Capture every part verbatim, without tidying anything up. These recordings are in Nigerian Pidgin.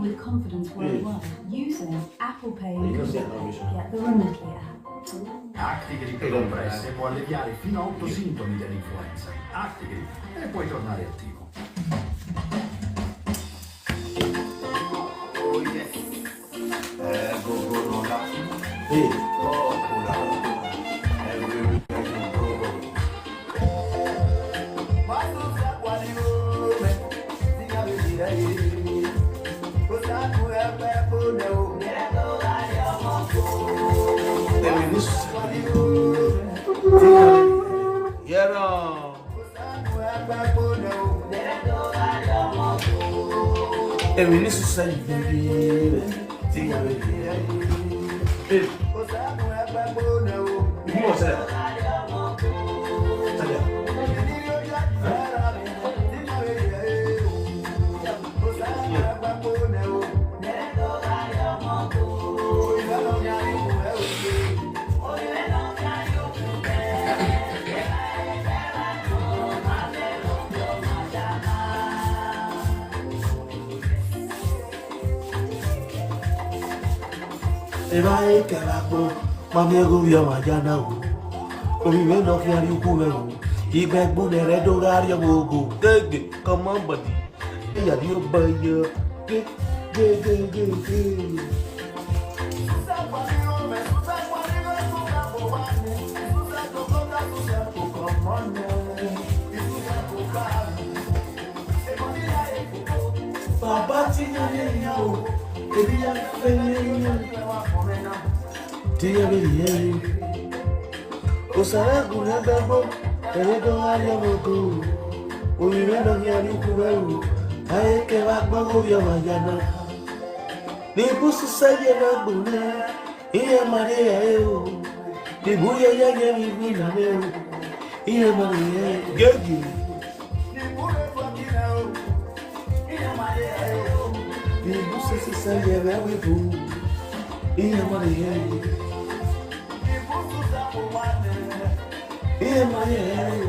with confidence worldwide using Apple Pay and Get the Remitly app. Actigrip compresse può alleviare fino a otto sintomi dell'influenza. Actigrip, e puoi tornare attivo. Oh yes. Eh, go, go, no, no. Hey. Oh, oh, la, oh, oh. Everywhere you go. Emi ni s-, yeah, no. Emi ni susa yi. Hey. Ibi wɔ sɛ. Sɛdeɛ. Eba ekela kpo, mami ego bi ọma jana o. Omi me no fi ari uku me o. Igbe gbune re do gari ọmọ ogo. Gege, come on, buddy. Iya ni o ba yo. Ge, ge, ge, ge, ge. Baba ti ya ni yo. Ebi ya fe ni yo. Ti ya bi ye. Osara gu na be bo. Ere do wa yo mo go. Omi me no ni ari ku be o. Aye ke wa gbo go yo ma ya na. Ni busu sa ye na gbo na. Iye mare e o. Ni bu ye ye ye mi mi na me o. Iye mare e. Gege. Ni bu se se se ye we we bu. Iye mare e. Iye mare e.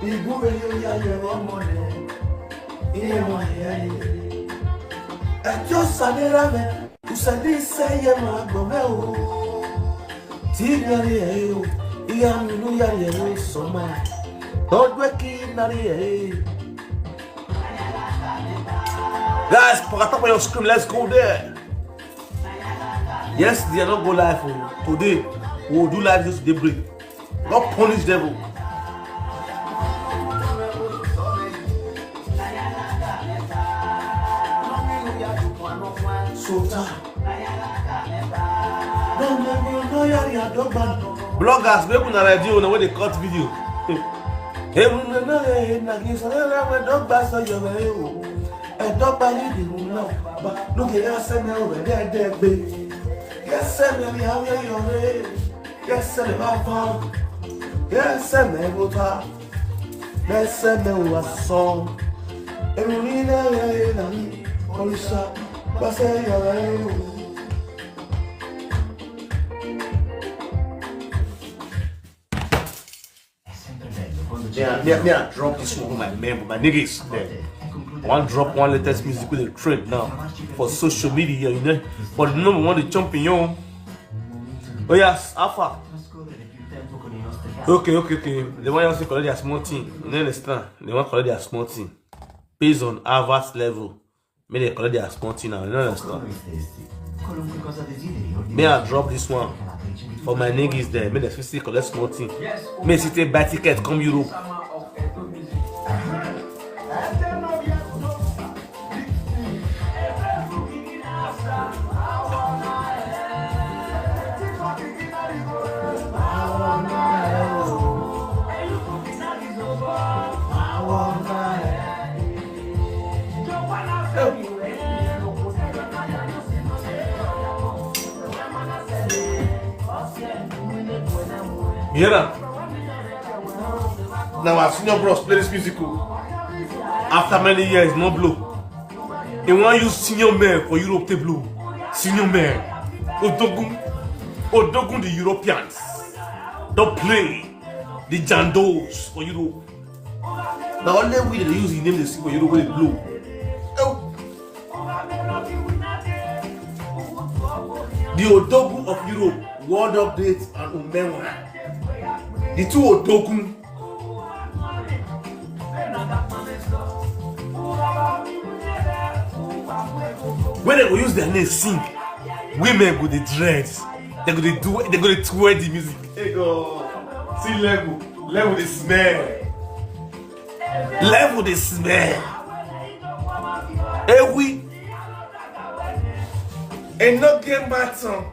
Ni bu be yo ya ye wa mo ne. Iye mare e. E jo sanera me. Usadi se ye ma gbo me o. Ti gari e o. Iya mi nu ya ye o so ma. Odwe ki nari e. Guys, put up on your screen. Let's go there. Yesterday I don't go live o. Today we will do live this daybreak. God punish devil. Sota. Bloggers, make una ready o, na wey dey cut video. Hey, una na, hey, na, hey, na, hey, na, hey, dogba so yo, hey, o. E dogba ni di una. Ba, no ke ya se me o, de, de, be. Yes, se me, mi, how you, yes, se me, ba, ba. Yes, se me, bo, ta. Yes, se me, wa, so. E, mi, na, hey, na, hey, o, sa. Ba, se, yo, hey, o. Yeah, me, me, I drop this one with my member, my niggas. There. One drop, one latest music with a trend now for social media, you know. But no one the champion. Oh yes, Alpha. Okay, okay, okay. They want you to collect their small thing. You understand? They want collect their small thing based on Harvard's level. Make dem collect their small thing now, you know understand? May I drop this one for my niggas there? Make dem fit still collect small thing. Make still take buy ticket come Europe. You hear that? Now our senior bros play this music o. After many years, no blow. They want use senior men for Europe to blow. Senior men. Odogun. Odogun the Europeans. Don't play the Jandos for Europe. Now only we dey use the name they see for Europe wey dey blow. Oh. The Odogun of Europe, World Update and Umenwa. The two Odogun. When they go use their name sing, women go the dreads. They go dey do, they go dey twerk the music. Hey God, see level, level dey smell. Level dey smell. Ewi. And no game baton.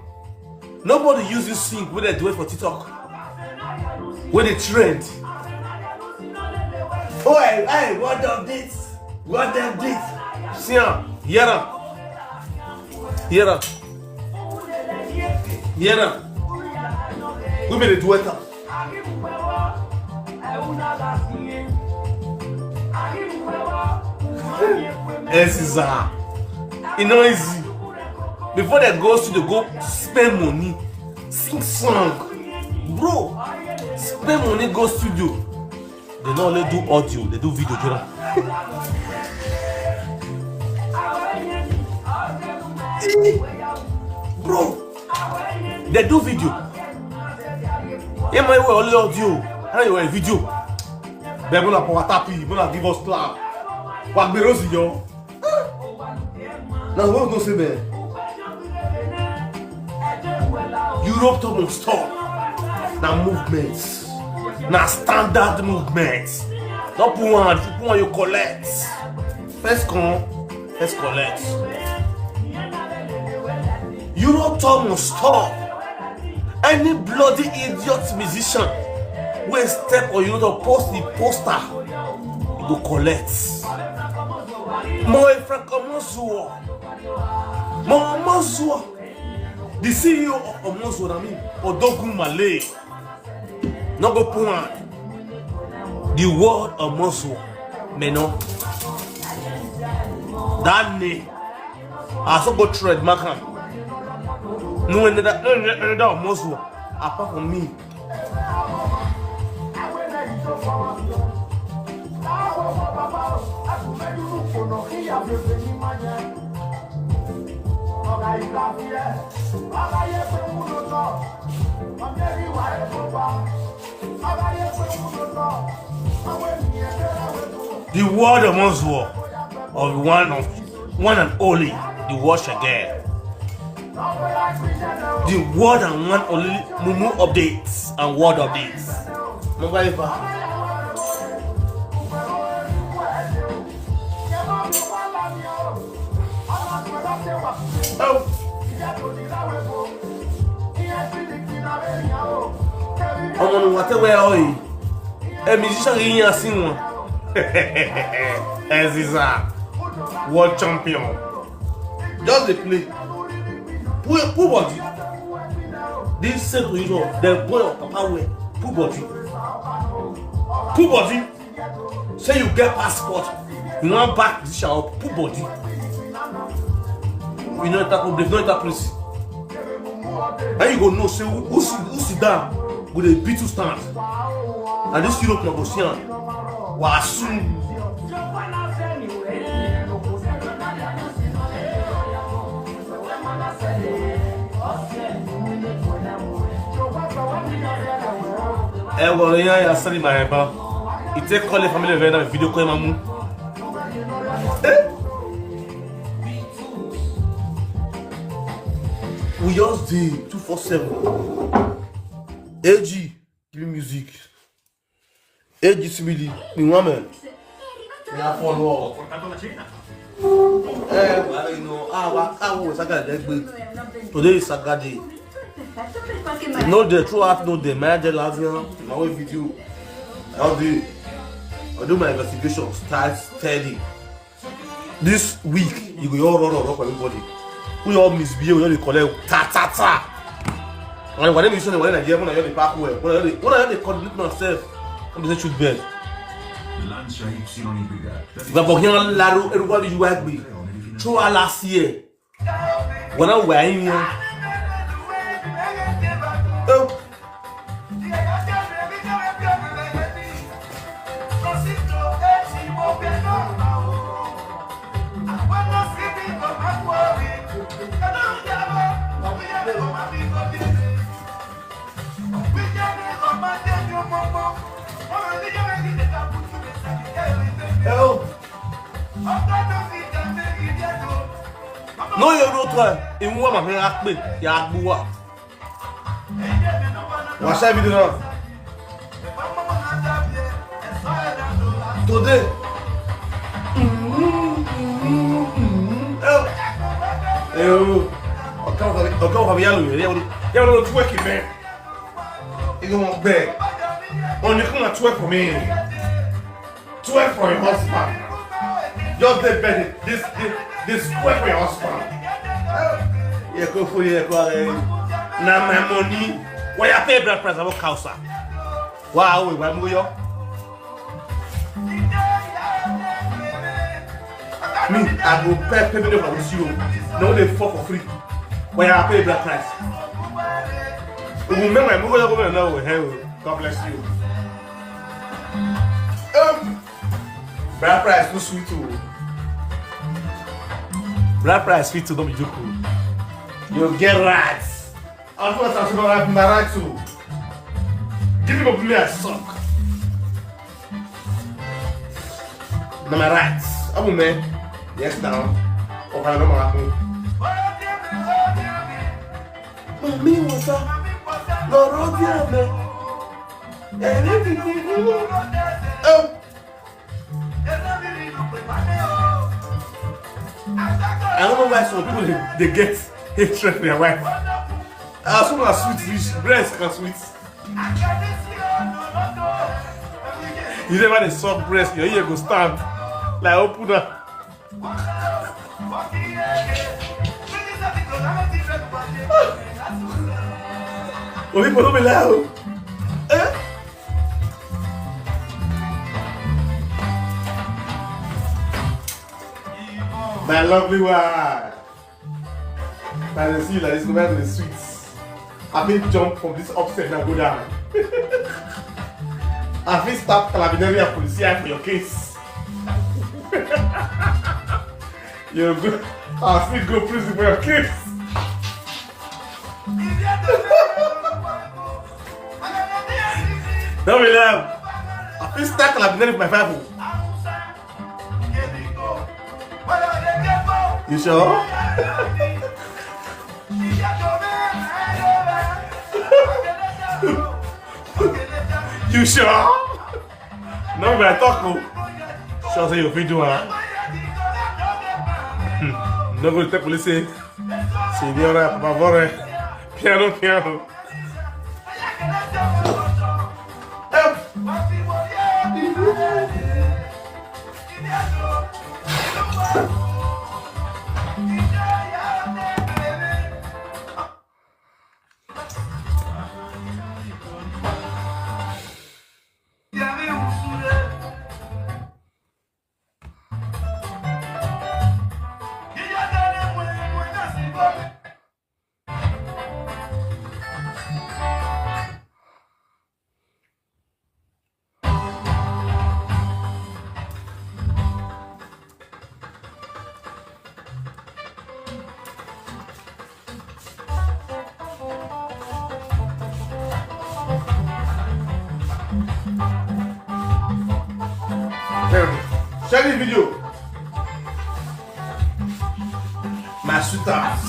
Nobody use this sing wey dey do it for TikTok. Wey dey trend. Oh, I, I, what of this? What of this? See am, hear am. Hear am. Hear am. Who be the duet am? Esisa. E no easy. Before they go studio, go spend money, sing song. Bro, spend money, go studio. They no only do audio, they do video join am. Bro, they do video. Am I well only audio? How you a video? Bẹ́ẹ̀ bọ́lá power tap yìí, bọ́lá give us clap. Wà á gbé rose yọ. Now we go say, man, Europe talk must talk. Na movement. Na standard movement. No put one, if you put one, you collect. First come, first collect. Europe talk must stop. Any bloody idiot musician wey step on Europe talk, post the poster, you go collect. Mo Frank Omozuo. Mo Omozuo. The C E O of Omozuo, I mean, Odogun Male. No go put one. The word Omozuo. Me no. That name. I so go trademark am. No another, no another Omozuo apart from me. The word Omozuo of one of one and only, the watch again. The word and one only Mumu updates and word updates. Mobile. Oh. Ọmọ ni wà tẹ́wẹ́ ọ̀yìn. A musician yìí yàn sí wọn. Esisa, world champion. Just dey play. Pull, pull body. This same position, dem born your papa well. Pull body. Pull body. Say you get passport, you wan back musician up, pull body. You no enter public, no enter place. And you go know say who, who sit, who sit down go dey beat who stand. And this Europe na go see am. Wasu. Ẹ wọrọ ya ya sari ma ẹ ba. Ite call family of na video call mamu. Eh? We just dey two four seven. A G, give me music. A G Simili, we want me. We are for law. Eh, well, you know, ah, wa- ah, wo Saturday, great. Today is Saturday. No, the throughout no day, man, the last year, my own video. I'll do, I'll do my investigation, start steady. This week, you go all run, run, run for everybody. We all misbehave, we all dey collect, ta, ta, ta. And when dem use one Nigeria, when I dey pack well, when I dey, when I dey coordinate myself, I'm the shoot bed. Lancia Y Briga. Ìgbà bọ̀ kí wọ́n láró, ẹrú wá bí ju wá gbé. Throw her last year. Wọ́n náà wà á yín yan. Oh. No, you don't try. In one of them, I pay. You are good. Watch that video now. Today. Mm-hmm, mm-hmm, mm-hmm. Oh. Eh, oh. Ọ̀gá, ọ̀gá, ọ̀gá, yálò yẹn, yálò, yálò twerk, man. You know what, beg? Only come and twerk for me. Twerk for your husband. Just dey bed. This, this, this twerk for your husband. Yeah, go for you, go ahead. Now my money. Why you pay bride price? I won't cow, sir. Wow, wait, why am I? Me, I go pay payment for this you. No, they fuck for free. Why you pay bride price? We will make my move over now. Hey, God bless you. Um, bride price too sweet too. Bride price sweet too, don't be joke. You get right. Of course, I'm supposed to have my right to. Give me a me a suck. Na my right. Abu me. Yes now. Oh, I know my happen. Mommy water. Lord, oh dear me. Everything you do. Oh. I don't know why some people dey, dey get hatred for their wife. As soon as sweet reach, breast can sweet. You never dey suck breast, your ear go stand like open am. Oh, people no be lie o. Eh? My lovely wife. If I dey see you like this, no matter the sweet. I fit jump from this upstairs and go down. I fit start Carabinieri and Polizia for your case. You go, I fit go prison for your case. Don't be loud. I fit start Carabinieri with my five o. You sure? You sure? No be I talk o. Sure say you fit do am. Hmm. No go tell police say, "Signora, per favore, piano piano." Share the video. My sweetheart.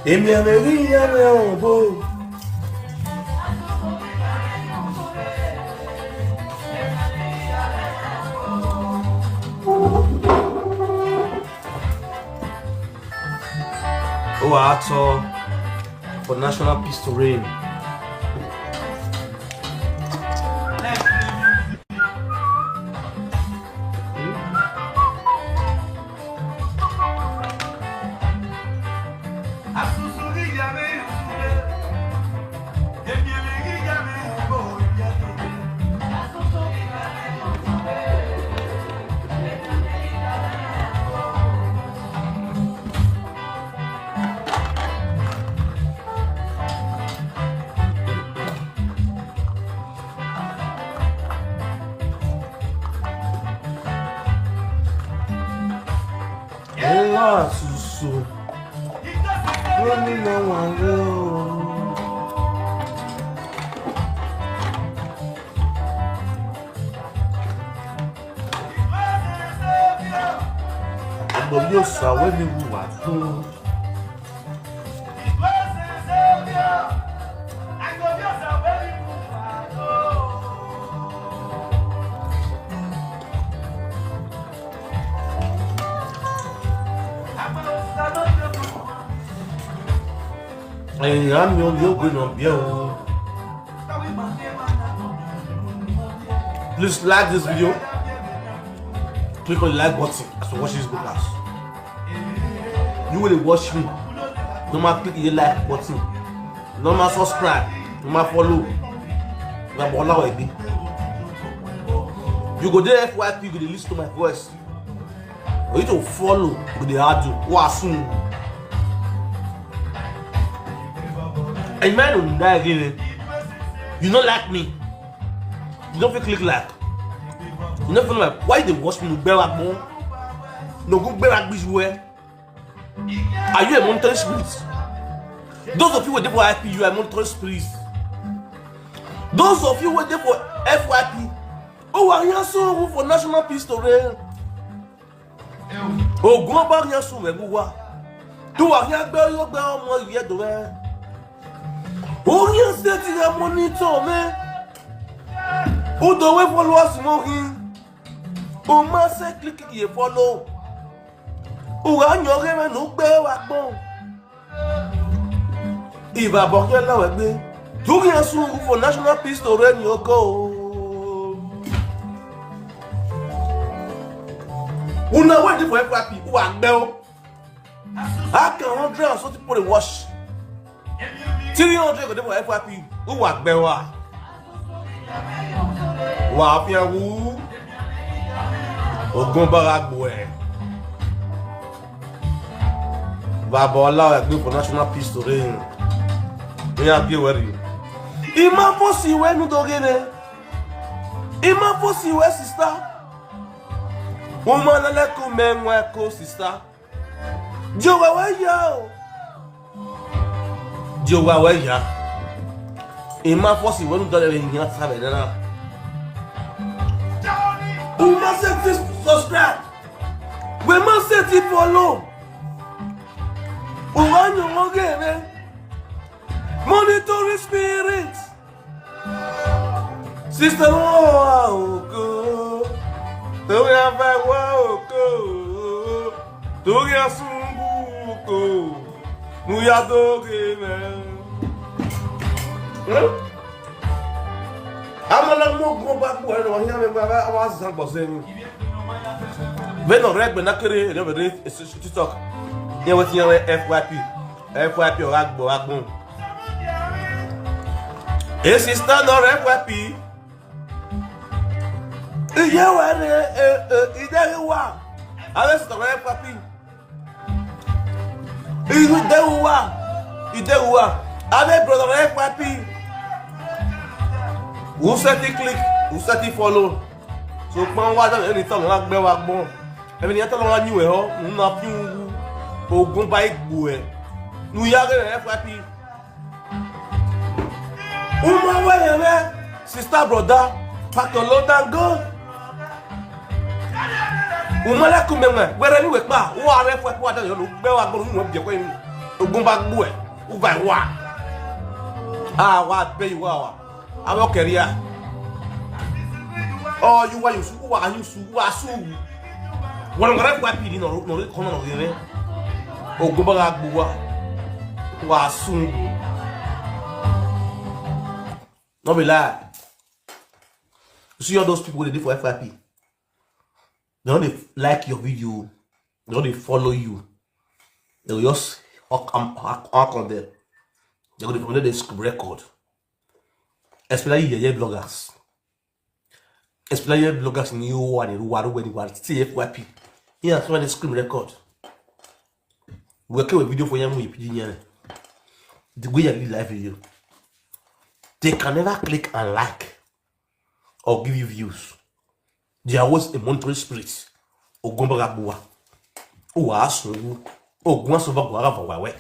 Èmi àmì rí ìyá mi ọ̀hún bò. Ó wà á tọ́ for national peace to reign. Ela susu. Lómi náà wà lé o. Agboviosa wey mi wu wa tun. Ẹ̀yin ìyá mi, omi ò gbé náà bí ẹ̀ o. Please like this video. Click on the like button as you watch this broadcast. You will watch me. No matter click the like button. No matter subscribe. No matter follow. Baba Olawa Egbe. You go there F Y P, you go dey listen to my voice. For you to follow, you go dey add you. Who are soon? And man, you die again. You no like me. You don't feel click like. You don't feel like. Why they watch me? Gbera gbon. No go gbera gbiju. Are you a monitoring spirit? Those of you waiting for I P U are monitoring spirits. Those of you waiting for F Y P, oh, I hear so for national peace to reign. Ogun ọba yẹn sùn mẹ́gbù wá. Tó wà ní agbẹ́ yóò gbẹ́ ọmọ yìí ẹ̀dùn rẹ̀. Orí ẹsẹ̀ ti rẹ̀ mọ́ ní tọ̀ mẹ́. Ó dọ̀wé followers mọ́ hin. O máa ṣe click yẹ follow. Òwò àyàn rẹ̀ mẹ́nu gbé wa gbọ́n. Ìbàbọ̀ kí ẹ lọ́wọ́ gbé. Torí ẹ̀sùn for national peace to reign your go. Una waiting for F Y P who are gbẹ o. How can hundred and something people dey watch? Three hundred go dey for F Y P who are gbẹ wa. Wà á fi ẹ̀wù. Ogun bára gbò ẹ̀. Baba Olawa Egbe for national peace to reign. Ní abíyẹ̀wẹ̀rì. Ìmọ̀ fọ́sì ìwé inú tó gé ni. Ìmọ̀ fọ́sì ìwé sista. Wọ́n máa lẹ́lẹ́kùn mẹ́wọ́n ẹ̀kọ́ sista. Jehovah wẹ́ yá o. Jehovah wẹ́ yá. Ìmọ̀ fọ́sì ìwé inú tó gé ni ìyẹn sábẹ̀ dáná. Wọ́n máa ṣe ti subscribe. Wọ́n máa ṣe ti follow. Wọ́n á yàn wọ́n gé rẹ̀. Monitoring spirit. Sister, wọ́n wá ògo. Torí a fẹ́ wá ògo. Torí a sún ògo. Mo yá dóge mẹ́. Amala mo gbọ́ bá gbọ́ ẹ̀rọ wọn yá mi bá wá zan gbọ́ sẹ́yìn. Bẹ́ẹ̀ náà rẹ̀ gbẹ̀ná kéré ẹ̀rọ bẹ̀rẹ̀ TikTok. Yẹn wọ́n ti yẹn wọ́n F Y P. F Y P ọ̀rọ̀ àgbọ̀ àgbọ̀n. Èsì stand up F Y P. Ìyẹ́ wà ní ìdẹ́rẹ́ wà. Àwọn èsì tọ̀rọ̀ F Y P. Ìdẹ́rù wà. Ìdẹ́rù wà. Àwọn brother F Y P. Who set it click? Who set it follow? So pọ́n wá dáhùn ẹni tọ́lọ́ wá gbẹ́ wá gbọ́n. Ẹni yẹn tọ́lọ́ wá níwẹ̀ họ́. Nínú àfihàn ogun bá ìgbò ẹ̀. Nìyá rẹ̀ F Y P. Umawa yẹn rẹ, sister, brother, pàtó ló dá gán. Umalaku mẹ́wọ̀n wẹ́rẹ́ níwèé pa wọ́n arẹ fún ẹ kó wá dájọ́ ló gbẹ́ wá gbọ́n nínú ọ̀bì ẹ̀kọ́ yìí. Ogun bá gbó ẹ̀, ó bá ẹ̀ wá. Àwa bẹ́ ìwà wa, àwọn kẹ̀ríà. Ọ̀ yìí wá yòósù wá yòósù wá sùn. Wọ́n lọ́rẹ́ fún ẹ pì ní nọ̀rọ̀ kọ́nà nọ̀rọ̀ yẹn rẹ. Ogun bá gbó wá, wá sùn. No be lie. You see all those people wey dey for F Y P. They no dey like your video. They no dey follow you. They go just hawk am, hawk, hawk on them. They go dey, they dey screen record. Especially yeye bloggers. Especially yeye bloggers ni o wa ni wa ru ni wa ti F Y P. Yeah, so they screen record. We keep a video for you, we pidgin here. The way you live live video. They can never click and like or give you views. They are always a monitoring spirit. Ogun bá gbó wa. Ó wà á sùn wú. Ogun á sọ bá gbó ara bọ̀ wá wẹ́.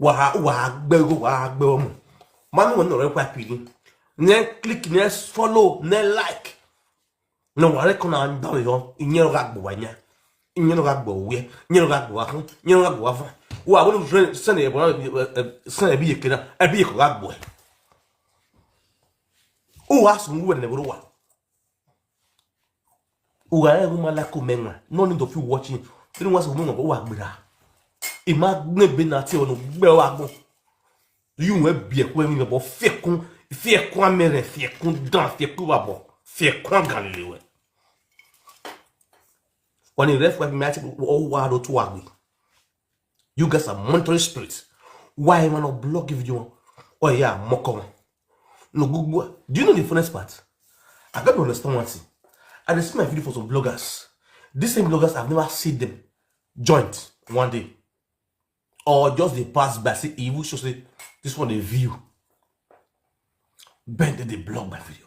Wà á, wà á gbẹ́ owó, wà á gbẹ́ ọmọ. Má ní wọn ní ọ̀rẹ́ pa pì ní. Ní click, ní follow, ní like. Ní wà á rẹ́ kọ́nà ń gbà wẹ̀ yọ. Ìyẹn ọ̀rọ̀ àgbò wá yẹn. Nyeno ga gbo we, nyeno ga gbo afun, nyeno ga gbo afun. Wa wonu send e bo, send e bi ye kena, e bi ye ko ga gbo. O wa sun we ne buru wa. O ga e ma la ko menga. No need of you watching. Three once we mo wa gbera. I ma gbe be na ti o no gbe wa gbon. You we bi e ko mi bo fi kun, fi kun amere, fi kun dan, fi kun wa bo, fi kun galile we. Oni ref we mi ati o wa do tu wa gbe. You guys are monitoring spirits. Why am I not blog video? Oh yeah, moko. No Google. Do you know the funniest part? I can't understand one thing. I dey see my video for some bloggers. These same bloggers, I've never seen them joint one day. Or just they pass by, say, even show say this one they view. Bend they block my video.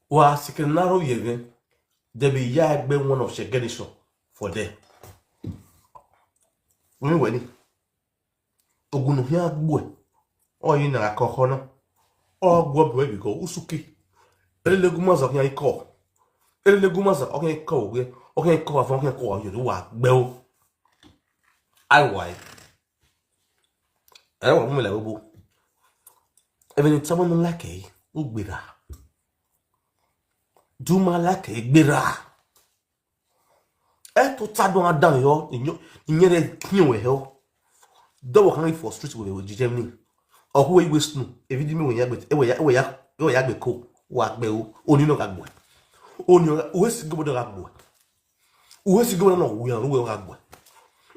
Wa second narrow ye again. They be ya egbe one of Shegenisho for there. When when Ogunu here gbo. Oh, you na koko no. Oh, gbo be bi go usuki. Ele gumaza kan iko. Ele gumaza o kan iko we. O kan iko afon kan ko yo wa gbe o. Ai wai. Ai wa mu le bo. Even someone like e, ugbera. Do ma like e gbera. E to ta don adan yo, inyo, inyere kin we yo. Do wa kan for street we we jije mi. O ku we we snu. E video mi we ya gbe, e we ya, e we ya, e we ya gbe ko. Wa gbe o. Oni no ga gbo. Oni o we si gbo do ga gbo. We si gbo no we ru we ga gbo.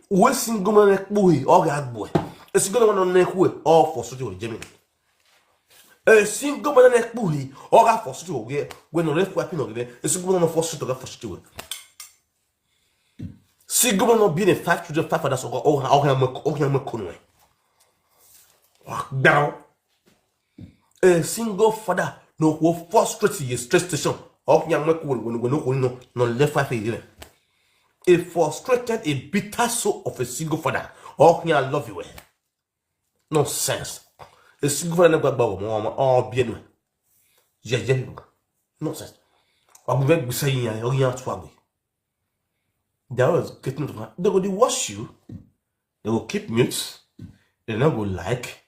We si gbo no ne kpu he, o ga gbo. E si gbo no ne ku e, o for street we jije mi. E single man na kpuhi, oga for street we, we no left weapon of the, e single man for street, oga for street we. Single man not being a five children, five fathers, oga, oga, oga, oga, oga, oga, down. A single father, no, who frustrate ye stress station, oga, oga, no, no, no, no, left five here. A frustrated, a bitter soul of a single father, oga, love you well. Nonsense. A single father never gbagbo mo, mo, all be anyway. Yeah, yeah, people. Nonsense. Wa be very say yin, yin to agbe. They always get notified. They go dey watch you. They go keep mute. They no go like.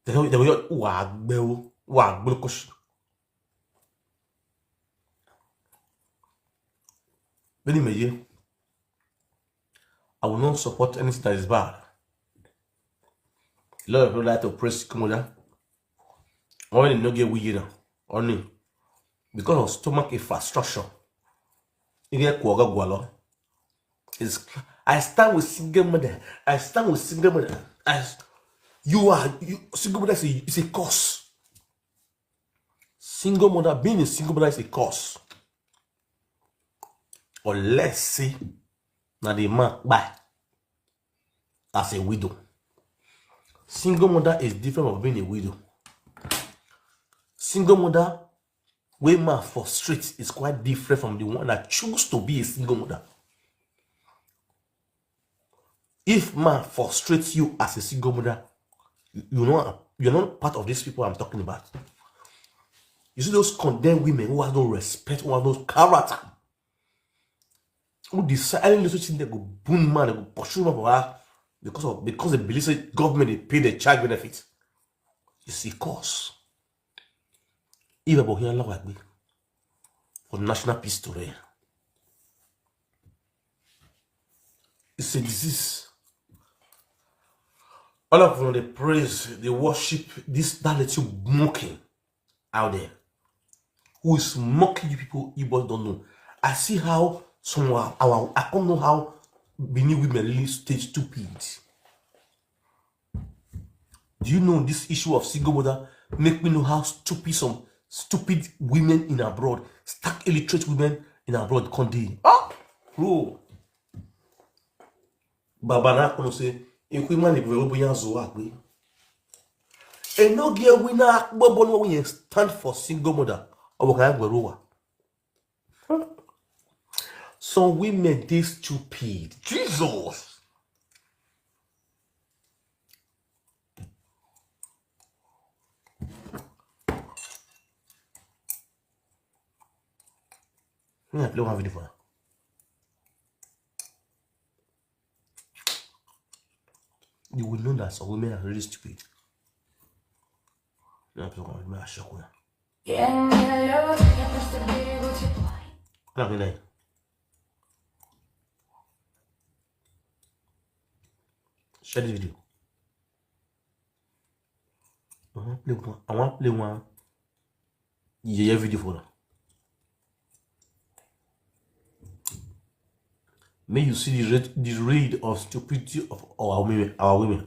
They go, they go wa gbe o, wa gbe ko. Beni meye. I will not support anything that is bad. A lot of people like to praise Kimoda. Only no get weird. Only because of stomach infrastructure. You get kuoga gualo. It's, I stand with single mother. I stand with single mother. I, you are, you, single mother is a, is a curse. Single mother, being a single mother is a curse. Unless say na the man buy as a widow. Single mother is different from being a widow. Single mother, way man for street is quite different from the one that choose to be a single mother. If man frustrates you as a single mother, you, you know you're not part of these people I'm talking about. You see those condemned women who have no respect, who have no character, who decide any little thing they go boom man, they go pursue man for her because of, because they believe say government they pay the child benefit. You see, cause if a boy here like me for national peace to reign. It's a disease. All of them they praise, they worship this that little monkey out there who is mocking you people you both don't know. I see how some of our, I don't know how Benin women really stay stupid. Do you know this issue of single mother make me know how stupid some stupid women in abroad, stark illiterate women in abroad can be? Oh, bro. Baba na kono say, if we man if we be yan zo akwe. E no get we na akbo bono we stand for single mother. Obo kan gberuwa. Some women dey stupid. Jesus. Let me play one video for her. You will know that some women are really stupid. Let me shock you. Yeah, yeah, yeah, yeah, that's the big what you boy. Come on, share this video. I want play one. I want play one. Yeah, yeah, video for now. May you see the rate, the rate of stupidity of our women. Our women.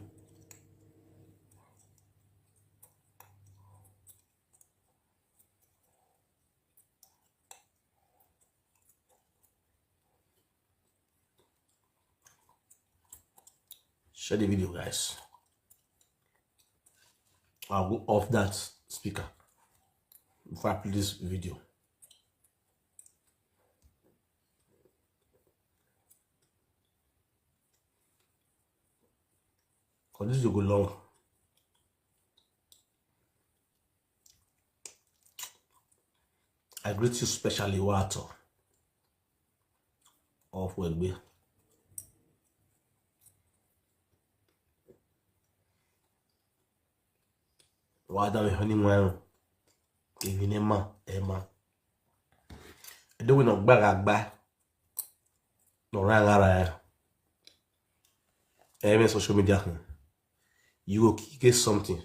Share the video, guys. I'll go off that speaker before I play this video. Because this will go long. I greet you specially, Wato of Wegbe. Wato, honey, well, if you name Emma, Emma. I don't know, bag, bag. No, rang, rang, rang. Every social media thing, you go get something,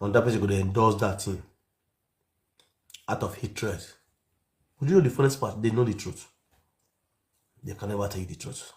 and that person go dey endorse that thing out of hatred. But you know the funniest part? They know the truth. They can never tell you the truth.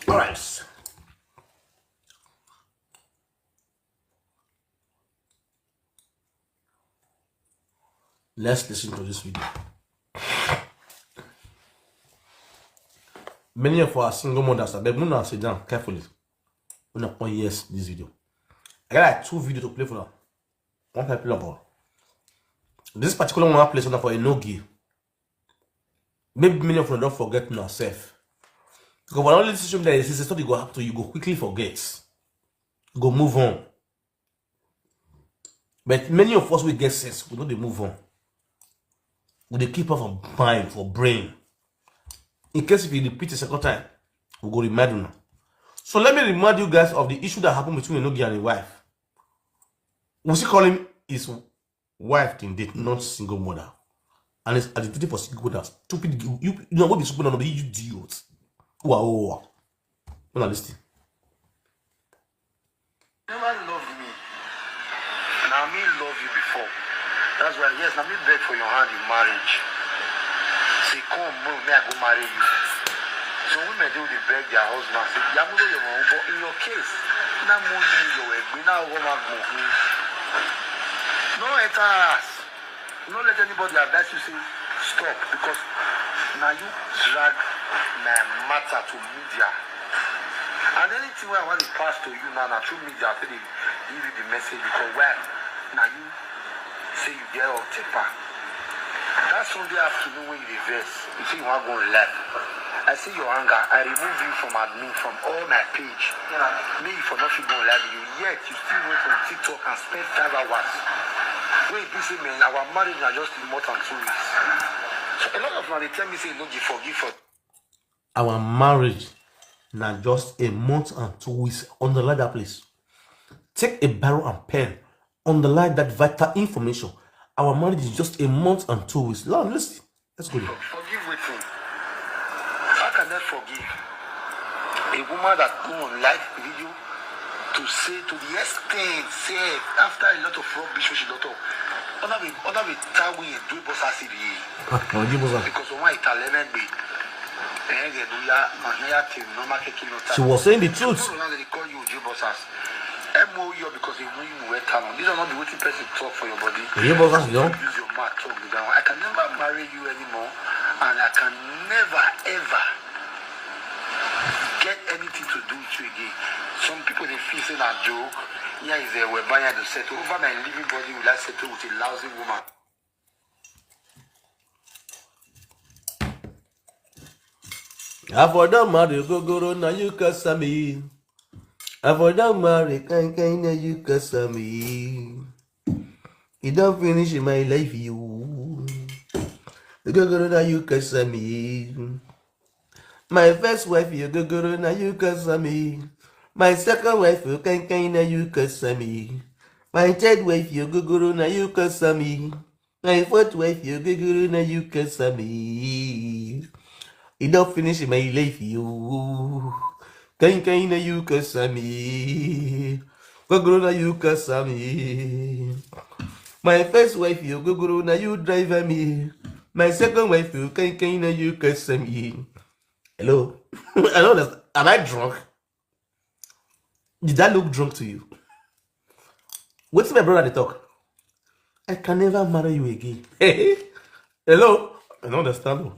All right. Let's listen to this video. Many of our single mothers, I beg, una sit down carefully. Una come hear this video. I got like two videos to play for now. One time play for this particular one I play for Enogie. Maybe many of them don't forget now safe. Because when only situation that is, something go happen to you, go quickly forget. Go move on. But many of us, we get sense, we know they move on. We dey keep up for mind, for brain. In case if you repeat a second time, we go remind you now. So let me remind you guys of the issue that happened between Enogie and his wife. We still call him his wife, indeed, not single mother. And it's agitated for single mother. Stupid, you, you, you know what is stupid, no, you idiot. Wow, wow, wow. Una listen. Never love me. Now me love you before. That's why, yes, now me beg for your hand in marriage. Say, come, bro, may I go marry you. Some women do they beg their husband, say, Yamulo your own, but in your case, now more you your way, we now go back. No enter us. No let anybody advise you say stop, because now you drag my matter to media. And anything I want to pass to you now, now through media, I feel they give you the message, because why? Now you say you get off taper. That Sunday afternoon when you dey vex, you say you want go on live. I see your anger. I remove you from admin, from all my page. Me for nothing go on live with you. Yet you still went on TikTok and spent five hours. Wait, this man, our marriage na just a month and two weeks. So a lot of now they tell me say no, you forgive for Our marriage na just a month and two weeks. Underline that place. Take a barrel and pen. Underline that vital information. Our marriage is just a month and two weeks. Now listen. Let's go there. Forgive wetin? How can I forgive a woman that go on live video to say to the extent say after a lot of rubbish wey she don talk, ona be ona be tawi do boss as e be. Ojibosa. Because one Italian be eh get do ya no ya tin no market no. She was saying the truth. Now they call you Ojibosa. M O U because they know you were town. These are not the wetin person talk for your body. Ojibosa, you know? Use your mouth talk me down. I can never marry you anymore, and I can never ever get anything to do with you again. Some people dey feel say na joke. Here is a whereby I dey settle. Over my living body, will I settle with a lousy woman? I for don marry Gogoro, now you cause me. I for don marry Kankan, now you cause me. You don't finish in my life, you. Gogoro, now you cause me. My first wife, you Gogoro, now you cause me. My second wife, you Kankan, now you cause me. My third wife, you Gogoro, now you cause me. My fourth wife, you Gogoro, now you cause me. You don't finish in my life, you. Kankan, now you cause me. Gogoro, now you cause me. My first wife, you Gogoro, now you drive me. My second wife, you Kankan, now you cause me. Hello? I don't understand. Am I drunk? Did I look drunk to you? What's my brother they talk? I can never marry you again. Hello? I don't understand.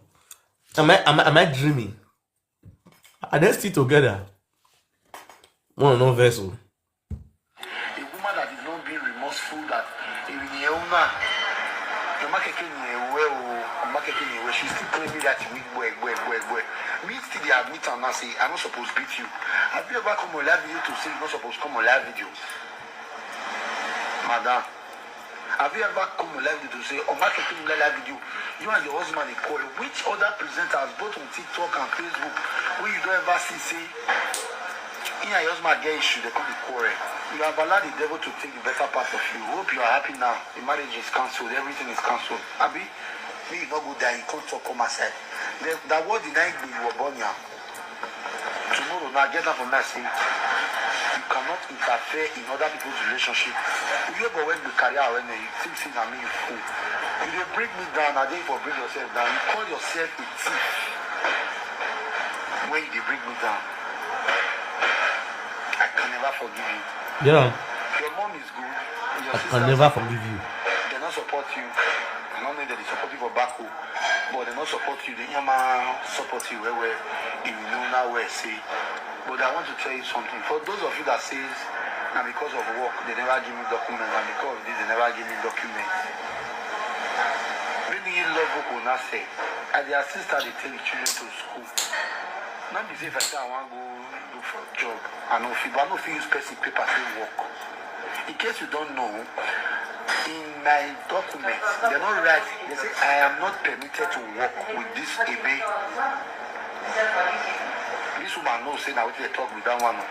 Am I am I, am I dreaming? Are they still together? One no vessel. A woman that is not being remorseful, that even the owner, the market can wear, the market can wear. She's still claiming that she weak boy, boy, boy, boy. Me still they admit and now say I not supposed to beat you. Have you ever come on live video to say you not supposed to come on live video? Madam, have you ever come on live video to say, oh, my people in live video, you and your husband they quarrel? Which other presenters, both on TikTok and Facebook, where you don't ever see say, he and your husband get issue, they come to quarrel? You have allowed the devil to take the better part of you. Hope you are happy now. The marriage is cancelled, everything is cancelled. Abi, me you not go there, you can't talk come outside. The, that word did not you were born here. Tomorrow now, get up for me, I say, you cannot interfere in other people's relationship. You ever when you carry out when you think say na me you fool. You dey bring me down, I dey for bring yourself down. You call yourself a thief when you dey bring me down. I can never forgive you. Yeah, Your mom is good. Your I sisters can never forgive you. They not support you. I don't know if they support you for back home, but they not support you. They never support you well, well. If you know now where say. But I want to tell you something. For those of you that says, now because of work, they never give me documents, and because of this, they never give me documents. Many you love work will not say. And their sister, they take the children to school. Not be say if I say I want go look for a job, I know if I know if you use person paper to work. In case you don't know, in my documents, they not write. They say I am not permitted to work with this ebe. This woman knows say now what they talk with that one.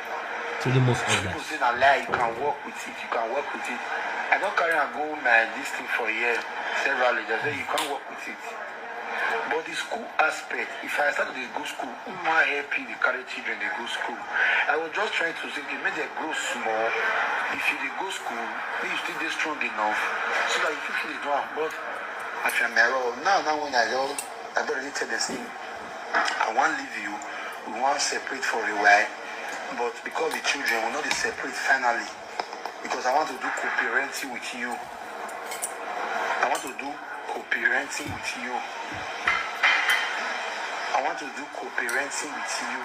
To the most of People that. Say na lie, you can work with it, you can work with it. I don't carry and go my this thing for a year severally. They say you can't work with it. But the school aspect, if I start to go school, who want help you to carry children they go school? I was just trying to say, okay, make them grow small. If you they go school, make you still be strong enough so that you feel they do am. But I feel my role. Now, now when I don't, I don't really tell the thing. I want leave you. We want separate for a while. But because the children will not be separate finally, because I want to do co-parenting with you. I want to do co-parenting with you. I want to do co-parenting with you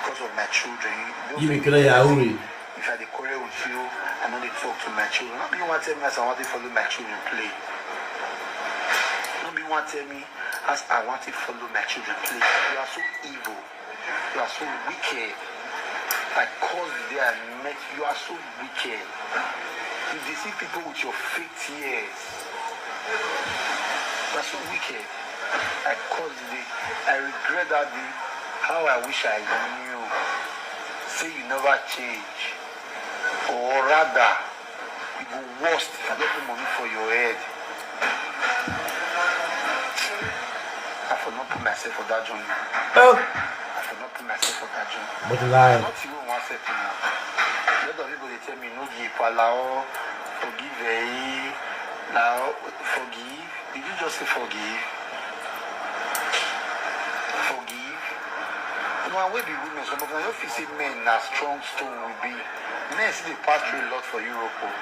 because of my children. Don't You say be clear, Yahweh. If I dey quarrel with you, I know they talk to my children. Not be one tell me as I want to follow my children play. Not be one tell me as I want to follow my children play. You are so evil. You are so wicked. I cause the day I met you. You are so wicked. You deceive people with your fake tears. You are so wicked. I cause the day. I regret that day. How I wish I knew. Say you never change. Or rather, you go worst if I don't put money for your head. I for not put myself for that journey. Oh, I for not put myself for that journey. but lie. Not even one second now. A lot of people they tell me no give allow, forgive eh, now forgive. Did you just say forgive? Forgive. You know, I will be women. Some of them don't feel say men are strong stone will be. Men still dey pass through a lot for Europe. Oh.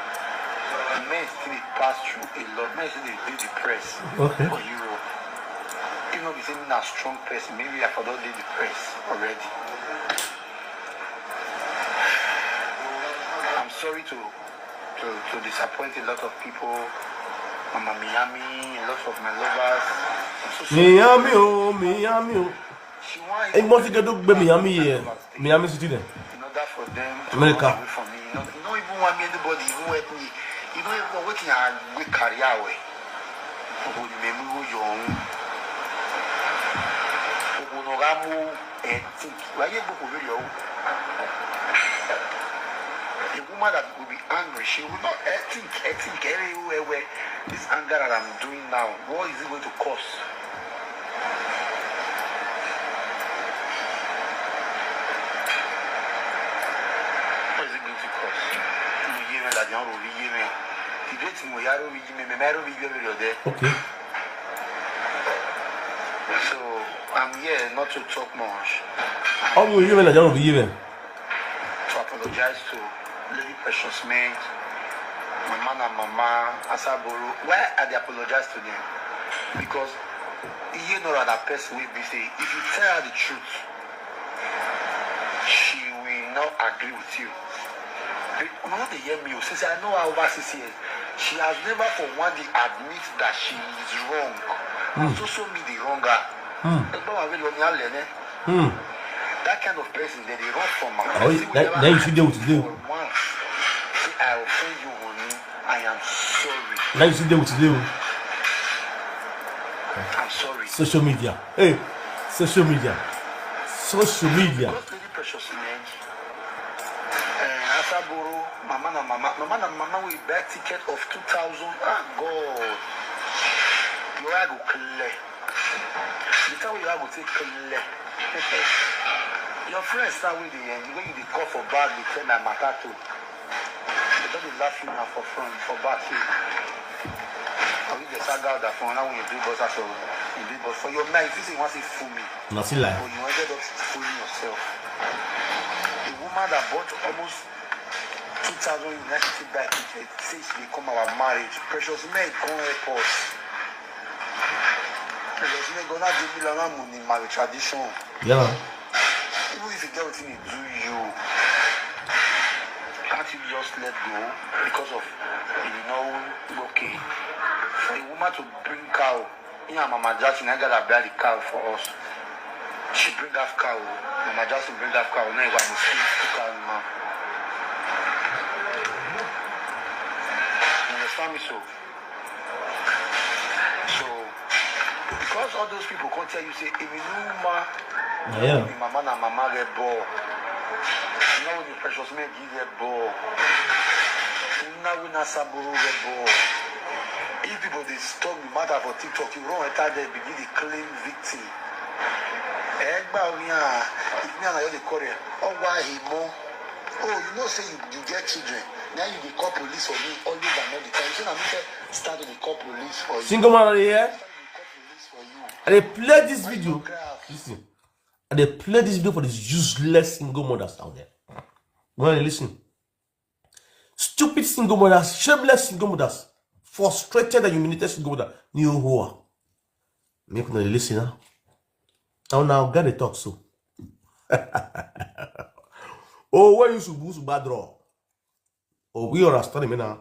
Men still dey pass through a lot. Men still dey dey depressed Okay. For Europe. You know, be I'm a strong person. Maybe I for don dey depressed already. I'm sorry to to to disappoint a lot of people. Mama Miami, a lot of my lovers. I'm so sorry. Miami o, Miami o. She want Egbon ti kedo gbe Miami ye. Miami City de. In order for them to America. Run away from me. You know, you don't even want me anybody, you won't help me. You don't even know wetin I will carry away. Ogo ni memi wo yo ohun. Ogo no ga mo ethic. Why you go very old? A woman that will be angry, she will not ethic, ethic, everywhere. This anger that I'm doing now, what is it going to cause? What is it going to cause? Mo yé mi, dàdí ọ̀rọ̀ mi yé mi. Ìdí tí mo yá lórí yí mi, mi máa lórí yí mi lọ́dẹ. Okay. So, I'm here not to talk much. Ọmọ yìí rẹ̀ nàìjíríà òbí yìí rẹ̀. To apologize to Lady Precious Maid, Mama na Mama, Asaboro. Why I dey apologize to them? Because you know that person will be say, if you tell her the truth, she will not agree with you. But you know they hear me, oh, since I know her over six years, she has never for one day admit that she is wrong. Mm. So show me the wrong her. Mm. Ẹgbọ́n wa wí lọ ní alẹ́ ní. Hmm. That kind of person, they dey run from am. Oh, person will that, never that you should ask deal with you today. For once, say, "I offend you, honey. I am sorry." That you should deal with today. I'm sorry. Social media. Hey, social media. Social media. Because Lady Precious Maid, eh, Asaboro, Mama na Mama. Mama na Mama will buy ticket of two thousand. Ah, God. Your eye go clear. The time wey you go take clear. Your friends now wey dey, eh, the way you dey call for bag, dey tell my matter too. They don dey laugh you now for front, for back too. Or you dey saga out that phone, now when you do boss, so you do boss. For your mind, you think say you wan say fool me. Nothing like. But you ended up fooling yourself. The woman that bought almost two thousand United States buy ticket, say she dey come our marriage. Precious Maid come help us. Precious Maid gonna give me lana money, my tradition. Yeah. Even if you get wetin e do you, can't you just let go because of you know, okay. For a woman to bring cow, me and Mama Jackson, I gotta buy the cow for us. She bring half cow. Mama Jackson bring half cow. Now you want to see the cow now. You understand me so? So, because all those people come tell you, say, if you know, ma, yeah. Mama na Mama get ball. You know, the Precious Maid give get ball. You know, we na Saburu get ball. If people dey talk the matter for TikTok, you run enter there, begin dey claim victim. Egba oyan, if me and you dey call there, oh, why he more? Oh, you know, say you, you get children. Now you dey call police for me always and all the time. So now me say, start to dey call police for you. Single man on the air. Start to dey call police for you. I dey play this video. Listen. I dey play this video for these useless single mothers out there. When you listen. Stupid single mothers, shameless single mothers, frustrated and humiliated single mothers. New whore. Make una listen now. Now, now, get the talk so. Oh, where you should bad draw? Oh, we understand me now.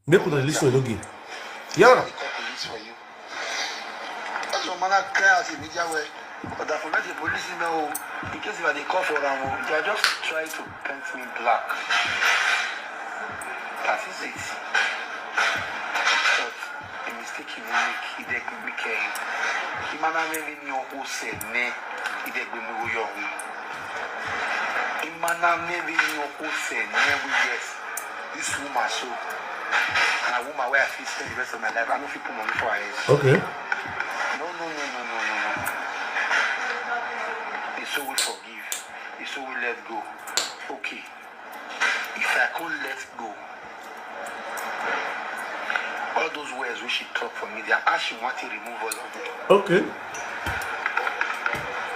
Make una listen again. Yeah. That's your man that cry out in media way. But that for the police email, oh, in case if I dey call for am, oh, they are just trying to paint me black. That is it. But the mistake you make, he dey make him. Imana me ni o se ne, he dey gbe mi wo yo. Imana me ni o se ne, we yes. This woman so, and a woman where I fit spend the rest of my life. I no fit put money for her head. Okay. No, no, no, no, no, no, no. It's so we forgive. It's so we let go. Okay. If I can't let go, all those words which she talk for me, they are asking what to remove all of them. Okay.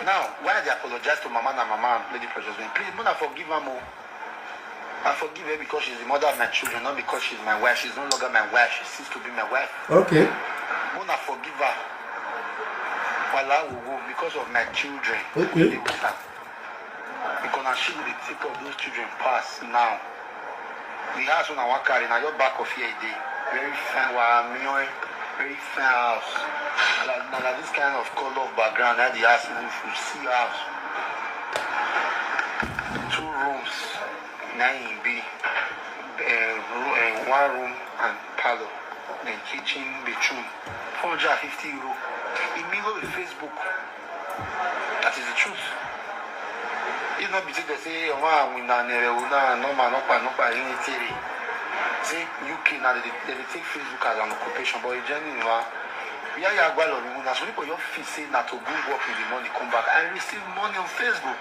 Now, why they apologize to Mama na Mama and Lady Precious Maid? Please, Mona forgive her more. I forgive her because she's the mother of my children, not because she's my wife. She's no longer my wife. She ceased to be my wife. Okay. Mona forgive her. Balawo go because of my children. Okay. They wait am. Because na she go dey take care of those children pass now. The house wey I wan carry na your back of here e dey. Very fine, wa mioi, very fine house. Na, na, na this kind of color of background na the house even full. See house. Two rooms na im be. Uh, ro- uh, one room and parlor. Then kitchen, bedroom. Four hundred and fifty euro. E mean go with Facebook. That is the truth. If not be say they say, "Oh, man, we na nere, we na normal, no pa, no pa, anything." Say U K now, they, they take Facebook as an occupation, but in general, man, yeah, yeah, gwalo, we na so people your feel say na to go work with the money, come back. I receive money on Facebook.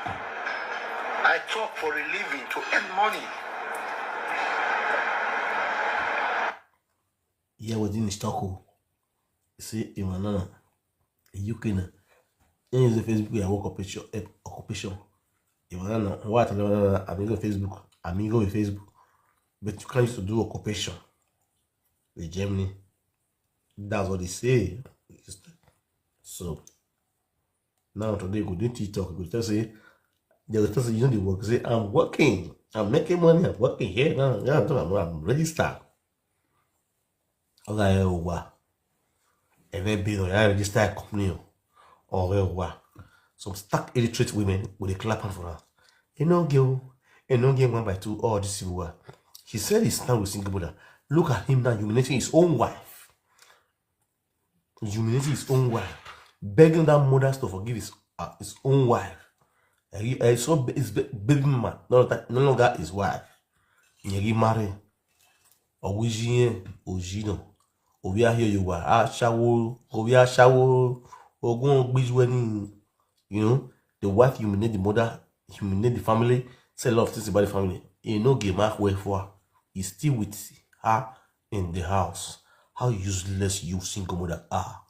I talk for a living to earn money. Hear wetin he talk o. He say, "Imanana, U K na, he use the Facebook ya work occupation, eh, occupation. Imanana, what? Imanana, I mean go Facebook, I mean go with Facebook. But you can't use to do occupation with Germany." That's what they say. So now today go do TikTok, go tell say, they go tell say you know the work. Say, "I'm working, I'm making money, I'm working here now. Yeah, I'm, I'm registered." Oga, ẹ ò wà. Ẹ fẹ́ bí ọ̀yà register company o. Ọ̀rẹ́ ò wà. Some stark illiterate women go dey clap hand for am. Enoge o. Enoge one by two. All this people were. He said he stand with single mother. Look at him now, humiliating his own wife. Humiliating his own wife. Begging that mother to forgive his, uh, his own wife. He, he saw his ba- baby mama, no longer, no longer his wife. He remarried. Owijiye, Ojino. Obi ahio yuwa, ashawo, obi ashawo, ogun ogbijweni. You know, the wife humiliate the mother, humiliate the family, say a lot of things about the family. You know, game halfway for her. He's still with her in the house. How useless you single mother are.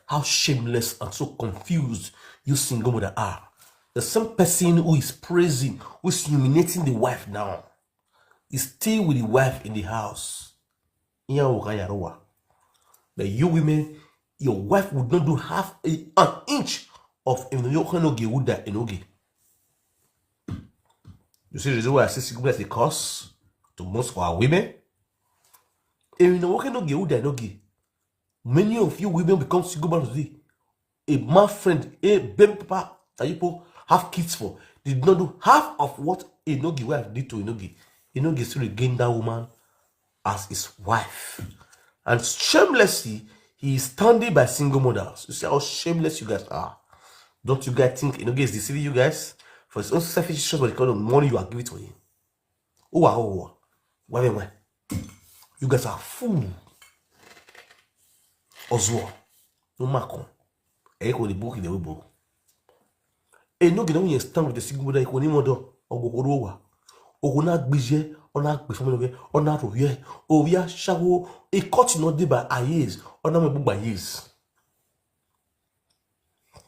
How shameless and so confused you single mother are. The same person who is praising, who is humiliating the wife now, is still with the wife in the house. Iya oga yarowa. But you women, your wife would not do half a, an inch of enoge uda enoge. You see the reason why I say single mother is a curse to most of our women? Enoge uda enoge. Many of you women become single mother today. A man friend, a baby papa that you people have kids for, did not do half of what enoge wife did to enoge. Enoge still regain that woman as his wife. And shamelessly, he is standing by single mothers. You see how shameless you guys are. Don't you guys think enoge is deceiving you guys? For his own selfish interest, what kind of money you are giving to him? Oh, wow, oh, wow. Why, why? You guys are fool. Ozuo. No makon. Eko the book in the way book. Enoge na when you stand with the single mother, eko ni modo, ogo koro wa. Ogo na gbije, ona gbe family oge, ona to ye. O ya shawo, e cut no dey by ayes, ona me bugba yes.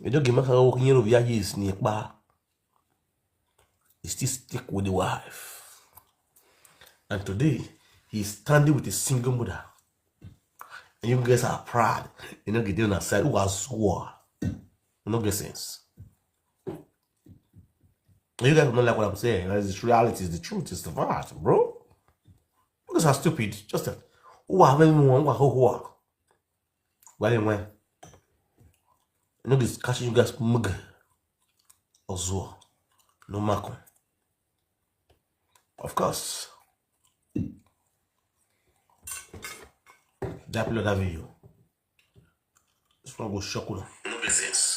Enoge maka o kinye ro ya yes ni pa. He still stick with the wife. And today, he's standing with a single mother. And you guys are proud. You know, get on side. Who has war? No get sense. You guys don't like what I'm saying. It's reality, it's the truth, it's the fact, bro. You guys are stupid. Just that. Who have anyone? Who are who are? Why am I? You know, this catching you guys mug. Ozuo. No makon. Of course. That upload that video. This one go shock you. No business.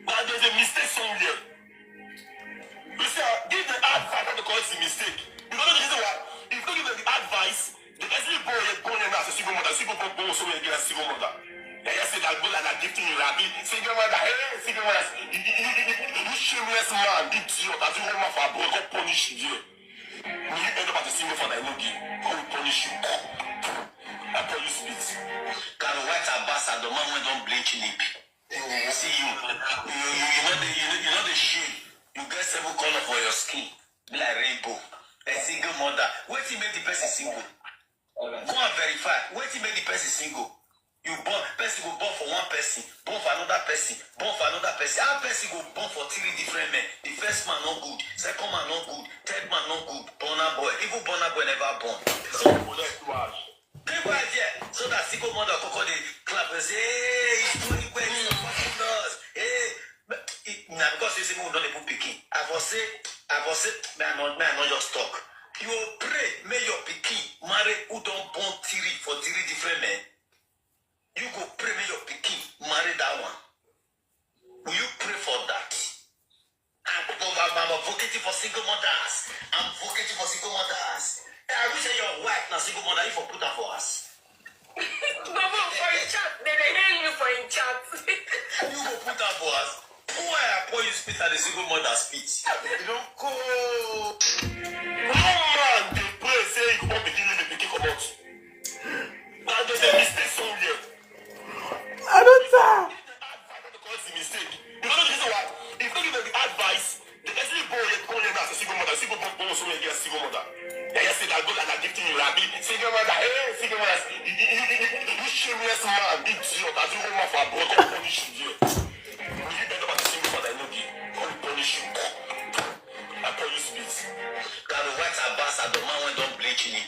But there's a mistake somewhere. You see, ah, give the advice, not the correct the mistake. You don't know the reason why. If you don't give them the advice, the person born here, born here now as a single mother, single born, born somewhere again as a single mother. They just say that good and that gifting you have, single mother, hey, single mother. You, you, you, you, you shameless man, idiot, as you home for abroad, God punish you here. May you end up as a single father, I know you. God will punish you. I tell you spit. Can white ambassador, man wey don bleach lip. See you. You, you, you know the, you, know- you know the shame. You get seven color for your skin. Be like rainbow. A single mother. Wetin make the person single? Go and verify. Wetin make the person single? You born, person go born for one person, born for another person, born for another person. How person go born for three different men? The first man no good, second man no good, third man no good. Burna Boy, even Burna Boy never born. So, keep quiet here, so that single mother koko dey clap and say, "Hey, he's doing well, he's supporting us." Hey, but it, na because you say we don dey put pikin. I for say, I for say, may I not, may I not just talk. You go pray, may your pikin marry who don born three for three different men. You go pray, may your pikin marry that one. Will you pray for that? I'm, I'm, I'm advocating for single mothers. I'm advocating for single mothers. Eh, I wish that your wife na single mother, if you put her for us. Mama, for in chat, they dey hail you for in chat. You go put her for us. Who I appoint you spit at the single mother spit? You don't go. No man dey pray say you go begin leave the pikin comot. But there's a mistake somewhere. I don't tell. Because the mistake. You know the reason why? If you give them the advice, the person born here, born here now as a single mother, single born, born somewhere again as a single mother. They just say that good and that gifting you have, single mother, hey, single mother. You, you, you, you, you shameless man, idiot, as you home for abroad, God punish you here. May you end up as a single father, I know you. God will punish you. I tell you spit. Can white ambassador, man wey don bleach lip.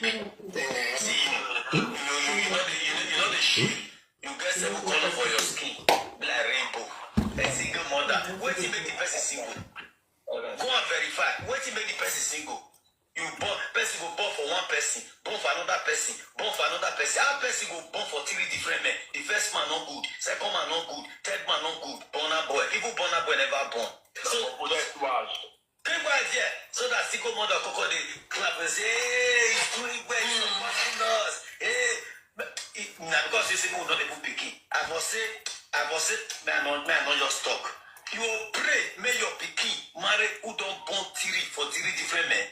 See you. You, you, you know the, you know, you know the shame. You get seven color for your skin. Be like rainbow. A single mother. Wetin make the person single? Go and verify. Wetin make the person single? You born, person go born for one person, born for another person, born for another person. How person go born for three different men? The first man no good, second man no good, third man no good. Burna Boy, even Burna Boy never born. So, keep quiet here, so that single mother koko dey clap and say, "Hey, he's doing well, he's supporting us." Hey, but it, na because you say we don dey put pikin. I for say, I for say, may I not, may I not just talk. You go pray, may your pikin marry who don born three for three different men.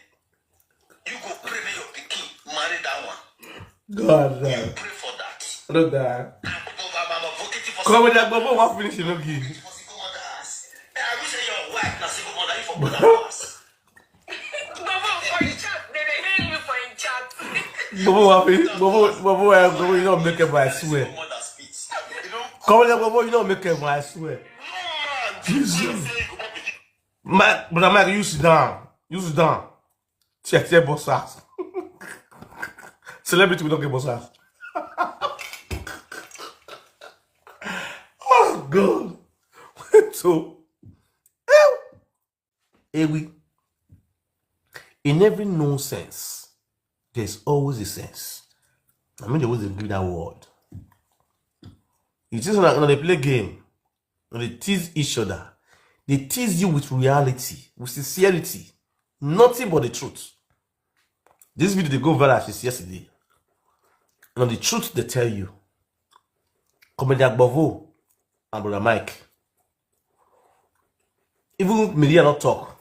You go pray, may your pikin marry that one. God, you pray for that. Look that. I'm, I'm, I'm advocating for. Come with that, but what finish you no give? For single mothers. Eh, I wish say your wife na single mother, if for put her for us. Bobo, for in chat, they dey hail you for in chat. Bobo wa fi, Bobo, Bobo, eh, Bobo, you don't make it, I swear. Come on, Bobo, you don't make it, I swear. Jesus. Mike, brother Mike, you sit down. You sit down. Check, check, boss ass. Celebrity, we don't get boss ass. Oh, God. So, ew. Ewi. In every nonsense, there's always a sense. I mean, they always give that word. It is like when they play game, when they tease each other, they tease you with reality, with sincerity, nothing but the truth. This video they go viral since yesterday. And the truth they tell you, Comedian Bovo and Brother Mike, even media not talk.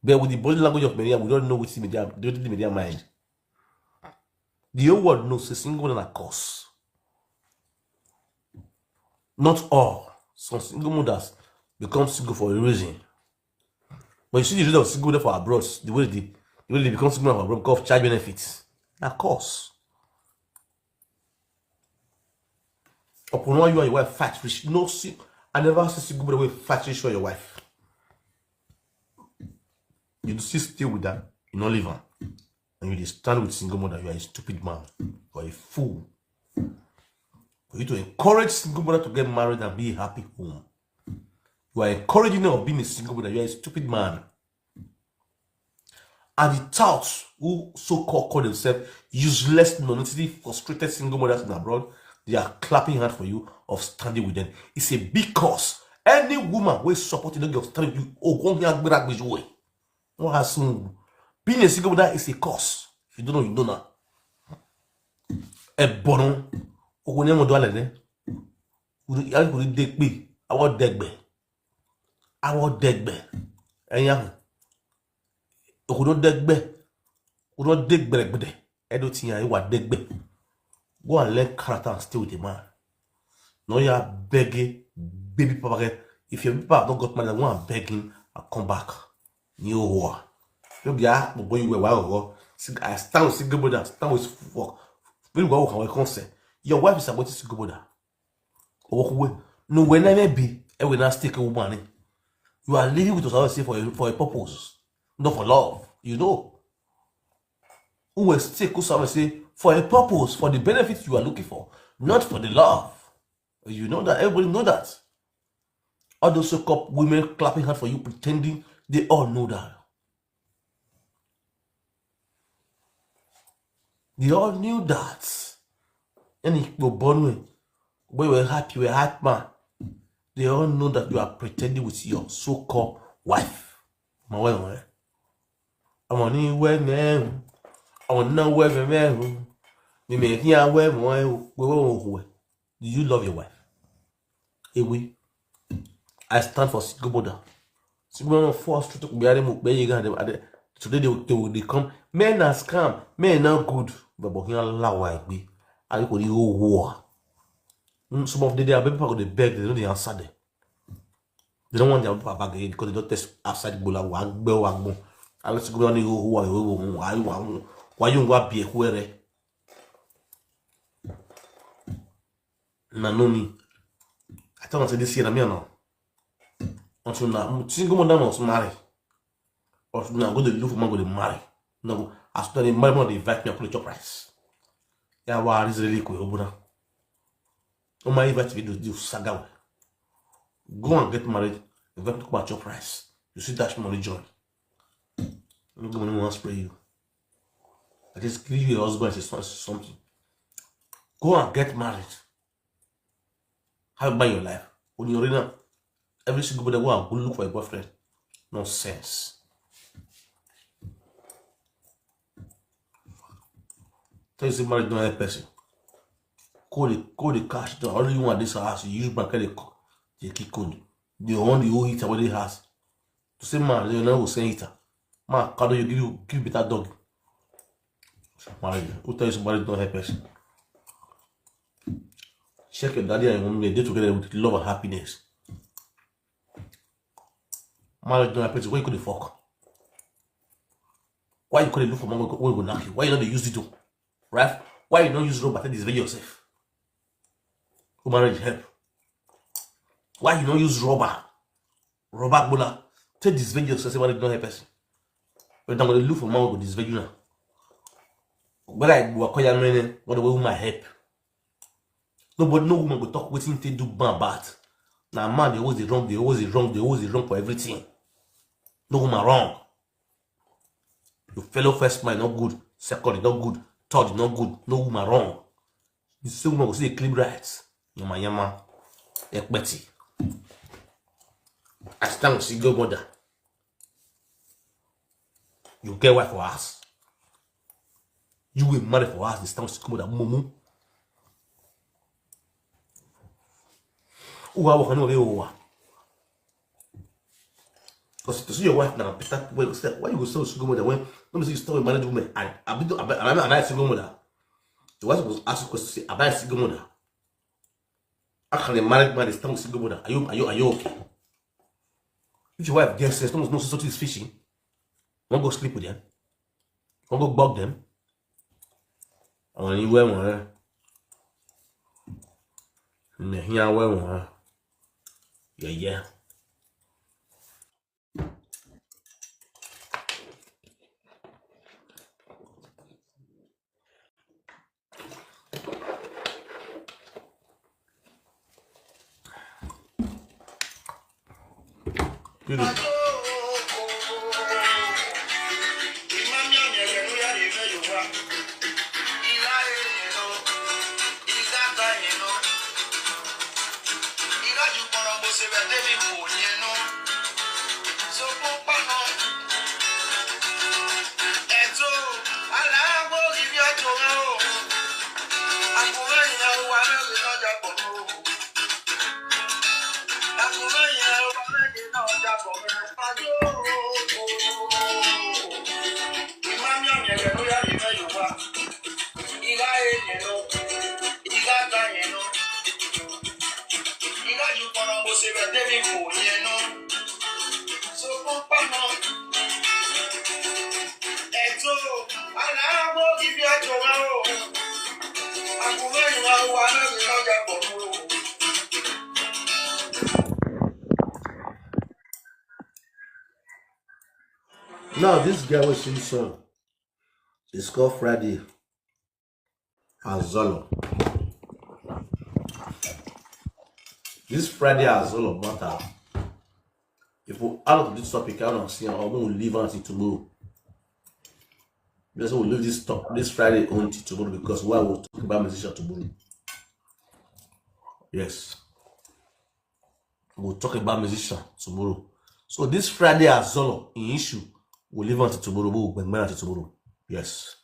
But with the body language of media, we don't know what's in media, the media mind. The whole world knows a single mother na curse. Not all. Some single mothers become single for a reason. But you see the result of single mother for abroad, the way they, the way they become single mother for abroad because of child benefits. Na curse. Upon why you and your wife fight rich. No, see, I never see single mother wey fight rich for your wife. You still stay with her, you no leave her. And you dey stand with single mother, you are a stupid man. You are a fool. For you to encourage single mother to get married and be a happy home, you are encouraging her of being a single mother. You are a stupid man. And the touts who so-called call themselves useless, non-entity, frustrated single mothers in abroad, They are clapping hand for you of standing with them. It's a big cause. Any woman wey support you no get of standing with you, ogun ya gbera gbeju we. Wọ́n á sún un. Being a single mother is a cause. If you don't know, you know now. Ẹ bọ̀nà. Ogun ni ẹ̀wọ̀n dọ́là lẹ́nẹ́. Ìyá kò ní dé pé. Àwọn dẹgbẹ̀. Àwọn dẹgbẹ̀. Ẹ̀yin ahùn. Ogun ló dẹgbẹ̀. Ogun ló dé gbẹ̀rẹ̀gbẹ̀dẹ̀. Ẹ ló ti yàn ìwà dẹgbẹ̀. Go and learn character and stay with a man. No, you are begging baby papa. If your baby papa don't got money, go and beg him and come back. Ni o wa. Yo bia gbogbo iwe wa ogo. I stand with single mother, stand with fuck. Baby wa okan we konse. Your wife is about to single mother. Owo kuwe. No, when I may be, I will not stick a woman. You are living with yourself say for a, for a purpose, not for love. You know. Who will stick with someone say for a purpose, for the benefit you are looking for, not for the love. You know that. Everybody know that. All those so-called women clapping hand for you, pretending they all know that. They all knew that. And if you born with, when you were happy, you were happy man. They all know that you are pretending with your so-called wife. Ma we we. Ọmọ ni we me. Ọmọ na we me me. Mi me ki a we mo e we we we. Do you love your wife? Ewe. I stand for single mother. Single mother force to be able to be able to today they will, they will they come. Men are scam. Men are good. But but here la wa gbe. Are you going to war? Some of the day, people go dey beg, they no dey answer them. They don't want their people back again because they don't test outside Bola. Wa gbe wa gbon. I let go on the who are who are who are who are you wa be who are. Na no me. I tell am say this year na me and now. Until now, single mother must marry. Until now, go dey look for man go dey marry. No go as soon as they marry, man dey invite me, I put chop rice. Yeah, wa is really cool, obuna. O ma invite me to do saga. Go and get married. Invite me to come and chop rice. You see that money join. No go money wan spray you. At least give you a husband is something. Go and get married. Have it by your life. When you're in a, every single body go and go look for a boyfriend. Nonsense. Tell you say marriage don't help person. Call the call the cash down. Only you want this house. You use bank the the key code. They own the whole heat about the house. To say man, you know, will send heater. Man, can you give you give better dog? Marriage. Who tell you somebody don't help person? Check your daddy and your mommy. They together with love and happiness. Marriage don't help person. Why you could fuck? Why you couldn't look for man wey go knock you? Why you not dey use the door? Right? Why you not use rubber take disable yourself? Who marriage help? Why you not use rubber? Rubber gbola take disable yourself. Say marriage don't help person. But I'm gonna look for man wey go disable you now. Whether I go call your man, what the way woman help. Nobody, no woman go talk wetin take do bad bad. Na man dey always dey wrong, dey always dey wrong, dey always dey wrong for everything. No woman wrong. Your fellow first man not good, second is not good, third is not good. No woman wrong. You say woman go say clean right. Yama yama, ekpeti. I stand with single mother. You get wife for us. You will marry for us. They stand with single mother, mumu. Who are working over? Because to see your wife now, better way to step. Why you go so single mother when let me see you stop with married women? I I be I be I be a single mother. The wife was ask you question say, "Am I a single mother?" How can a married man stand with single mother? Are you are you are you okay? If your wife gets sense, no no something is fishing. Won't go sleep with them. Won't go bug them. Àwọn ní wẹ́ wọ́n rẹ̀. Nìyẹn wẹ́ wọ́n rẹ̀. Yẹ̀yẹ́. Beautiful. Now this guy wey sing song is called Friday Azolo. This Friday Azolo matter. If we add up this topic, I don't see how we will leave until tomorrow. That's why we leave this talk this Friday until tomorrow because why we'll talk about musician tomorrow. Yes. We'll talk about musician tomorrow. So this Friday Azolo in issue, we'll leave until tomorrow. We'll bring until tomorrow. Yes.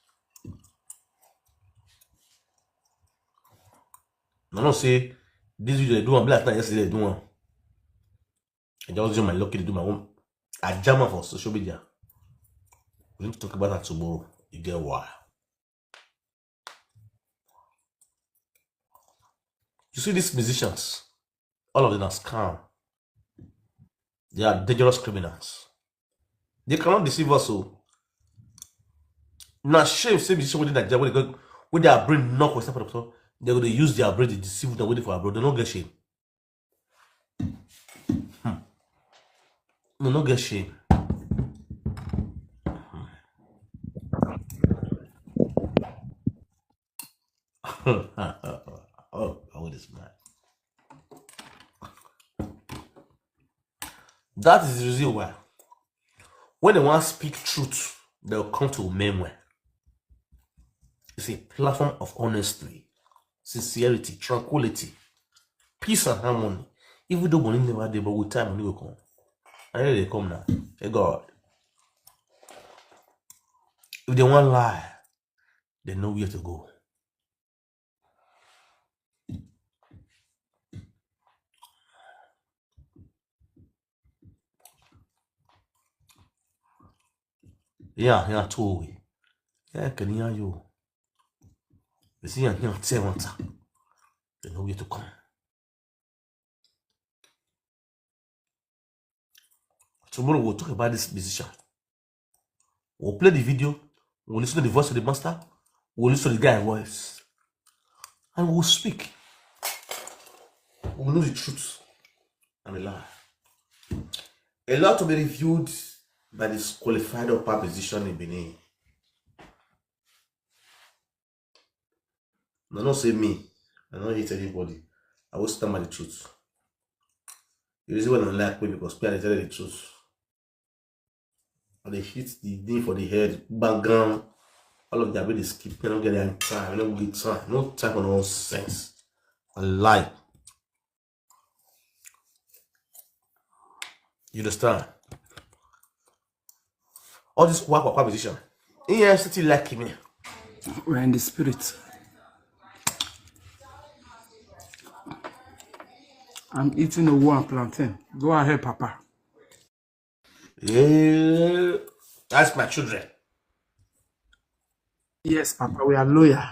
I don't say this video they do one black night yesterday they do one. I just do my lucky to do my own. I jam am for social media. We need to talk about that tomorrow. You get why? You see these musicians, all of them are scam. They are dangerous criminals. They cannot deceive us. So, na shame say musician wey dey Nigeria wey dey go wey their brain knock for example, they go dey use their brain to deceive them waiting for abroad. They no get shame. Hmm. No, no get shame. Oh, oh, this man. That is the reason why when they want to speak truth, they'll come to men well. It's a platform of honesty, sincerity, tranquility, peace and harmony. Even though money never dey, but with time money will come. And here they come now. Hey God. If they want lie, they know where to go. Yeah, yeah, too. Yeah, can you you? You see, yeah, yeah, seven. They know where to come. Tomorrow we'll talk about this musician. We'll play the video. We'll listen to the voice of the master. We'll listen to the guy voice. And we'll speak. We'll know the truth and the lie. A lot to be reviewed by this qualified upper musician in Benin. No, no say me. I don't hate anybody. I will stand by the truth. The reason why I don't like me because people are telling the truth. And they hit the thing for the head, background. All of that really skip. They don't get their time. They don't get time. No time for nonsense. A lie. You understand? All this kwa kwa kwa musician. E N C T like me. We're in the spirit. I'm eating a one plantain. Go ahead, Papa. Yeah, that's my children. Yes, Papa, we are loyal.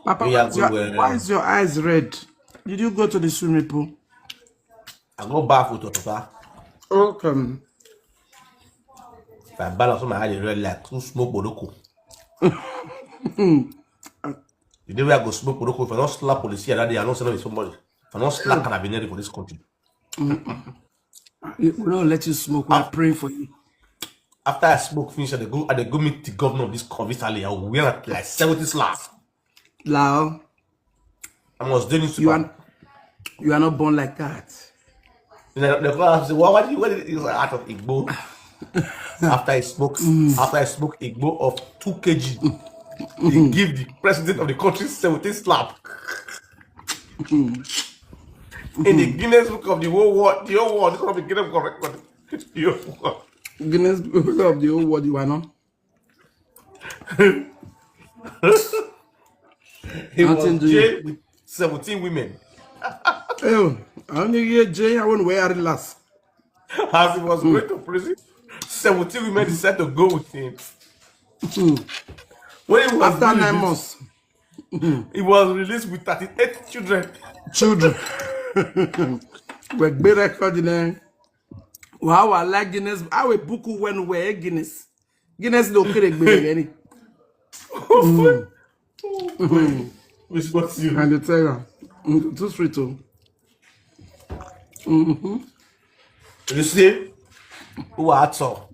Papa, we are why is your eyes red? Did you go to the swimming pool? I go bath with Papa. Okay. If I balance on my eye, red like who smoke Boroko. The day where I go smoke Boroko, if I don't slap police here that day, I don't send somebody. If I don't slap carabinieri for this country. We don't let you smoke. We are praying for you. After I smoke finish, I dey go, I dey go meet the governor of this Corvus Alley. I will wear like seventy slap. Lao. I must do this. You are, you are not born like that. They, they call us, why, why did you, why did you out of Igbo? After I smoke, after I smoke Igbo of two K G, he give the president of the country seventy slap. In the Guinness Book of the whole world, the whole world, this one be Guinness Book of Record. The whole world. Guinness Book of the whole world, you are not. He Nothing was do you. Jailed with seventeen women. Oh, I only hear Jay, I won't wear it last. As he was going to prison, seventeen women decided to go with him. When he was After being nine released, months, he was released with thirty-eight children. children. We gbé record in there. Wow, I like Guinness. I will book you when we Guinness. Guinness don't kill a baby any. Which got you. And they tell you, mm, too sweet too. Mm-hmm. You see, who are so?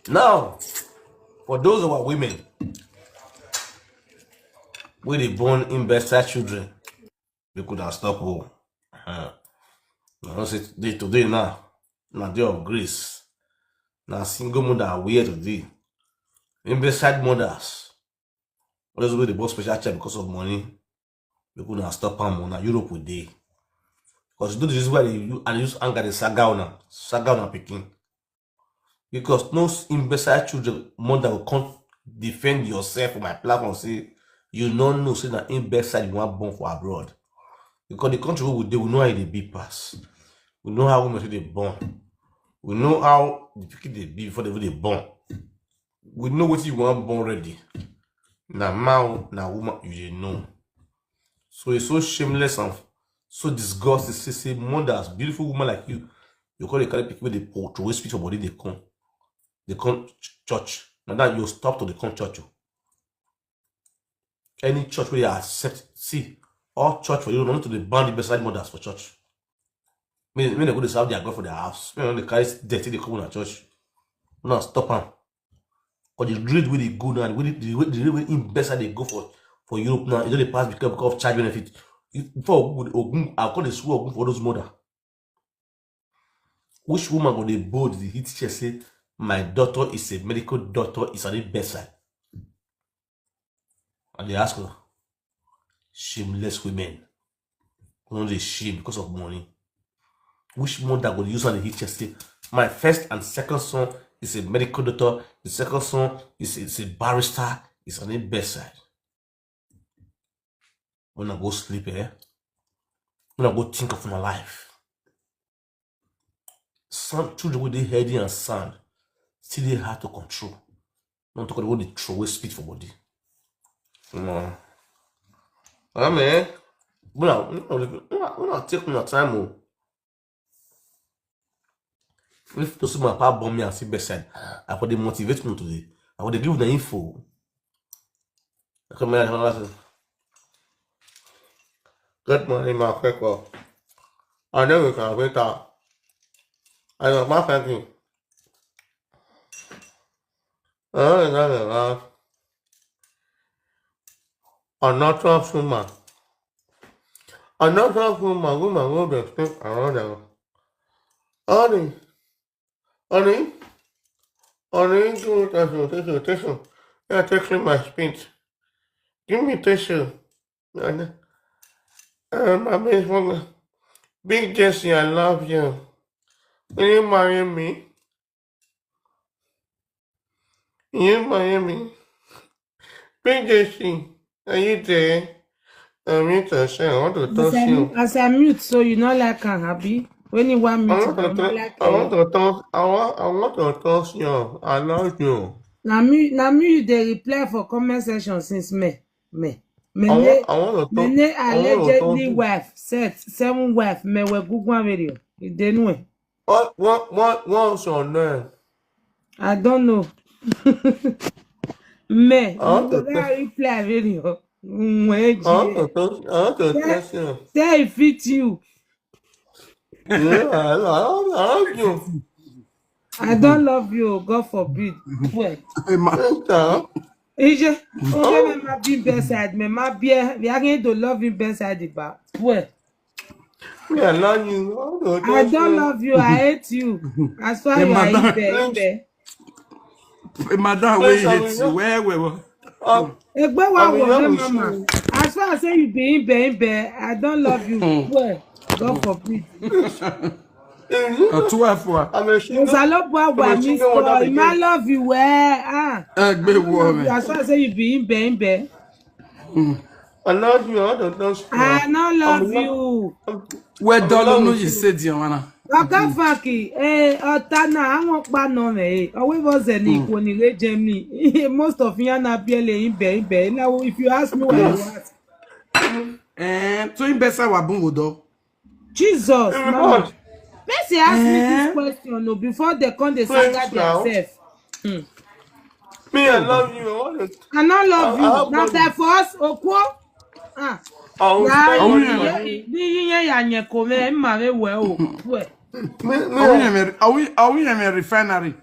Now, for those of our women, we the born in bedside children, we could have stopped. Oh, uh, I don't say today, today now, now day of grace. Now single mother are where today. In bedside mothers, always go the boss special chair because of money. We could not stop am. Now Europe we dey. Because you do this where you and use anger the saga una, saga una picking. Because no s- imbecile children mother will come defend yourself for my platform. Say you no know say na imbecile you want born for abroad. Because the country where we dey, we know how e dey be pass. We know how women dey born. We know how the pikin dey be before they even dey born. We know what you want born ready. Na man, na woman, you dey know. So it's so shameless and so disgusting. Say, say mothers, beautiful woman like you, you call the kind of people they pour throw speech for body they come, they come ch- church. Now that you stop to the come church. Oh. Any church where they accept, see, all church for you, not to the ban the beside mothers for church. Me, me they go to serve their God for their house. Me they carry dirty they come on church. Now stop am. Or the grade where they go now, where the, the, the grade where in best they go for for Europe now, you know they pass because because of child benefit. You- Before Ogun, Ogun, I call the school Ogun for those mother. Which woman go dey bold the hit chair say my daughter is a medical doctor, is an bedside? And they ask her, shameless women. No dey shame because of money. Which mother go use on the hit chair say my first and second son is a medical doctor, the second son is, is a barrister, is an bedside. When I go sleep, eh? When I go think of my life. Some children with the heady and sand, still they hard to control. Not to control the throw away speech for body. No. I mean, when I, when I, when I, when I take my time, oh, if to see my papa bomb me and see bedside, I for dey motivate me today. I for dey give the info. Okay, man, I wanna say, good morning, my people. I know we can wait out. I know my thank you. I know we can wait out. A natural woman. A natural woman, woman will be speak around them. Honey, honey, honey, give me tissue, tissue, tissue. Yeah, take clean my spit. Give me tissue. And, um, I mean, for me, Big Jesse, I love you. Will you marry me? You marry me? Big Jesse, are you there? I mean to say, I want to As touch I, you. as I mute, so you not like am, abi? When you want I mute, want you to not touch. like I want am. to touch. I want. I want to touch you. I love you. Now me, now me, you dey reply for comment section since me, me, me I ne, want. I want to me touch. ne I want to allegedly touch. Wife, set seven wife, me we Google video. You dey know it. What? What? What? What's your name? I don't know. Me, I want you to go touch. Reply video. Mm, eh, I want to G. touch. I want to Say, touch you. Say it fit you. Yeah, I love, I love you. I don't love you, God forbid. Well, Hey, ma- Sister, Ije, okay, me ma be bedside, me ma be, we are going to love him bedside the bar. Well, me, I love you. I want to I touch don't you. Love you, I hate you. That's why Hey, you are madam. Ibe, Ibe. Hey, madam, Please, we I hate will you. not. Where, where, where? Um, Egbe I wa will wo not me with mama. you. I As far as say you be imbe imbe, I don't love you. Well, God forbid. Ọtụwa afọ a. I'm a single. Ozalogbo agwa I'm a mi single mother sọ, I again. love you well. Ah, Egbe wo me. As far as say you be imbe imbe, I love you. I don't know. I no love I'm not- you. We I'm dolo not no with you you. Say the one. Oga Funky, eh, Otana, I want pa no me. Oh, we was any when you Germany. Most of you na biele imbe imbe. Now, if you ask me what you ask, Eh, so in besa wa bun wodo. Jesus, mama. Everybody. Person ask me Eh? This question no, before they come, they Please saga now. themselves. Me, I love you. I want to. I no love I- I you. have Now money. that for us, Okwo. Ah, I will yeah, spend Oh, money yeah. on yeah, you. ni yin ya nye ko me ma we we o. We. Me, me, Are we in a, are we are we in a refinery?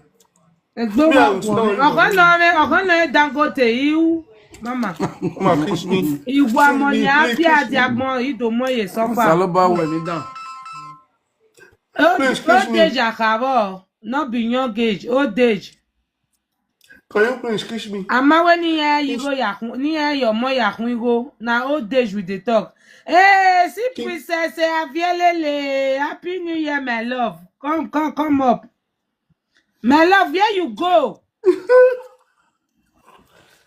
Egbe Me, I wa will ko. spend Ogo no me, ogo no Dangote iu. Mama. Come and kiss me. Iwa mo Please, ni please abi kiss adi me. Agbon ido mo ye suffer. Saloba we ni down. Old Please kiss me. Age akabo, not be young age, old age. Can you please kiss me? Ama we ni ya yigo yakun, ni ya yo mo yakun igo. Na old age we dey talk. Eh, see Princess eh, Avielele, Happy New Year, my love. Come, come, come up. My love, where you go?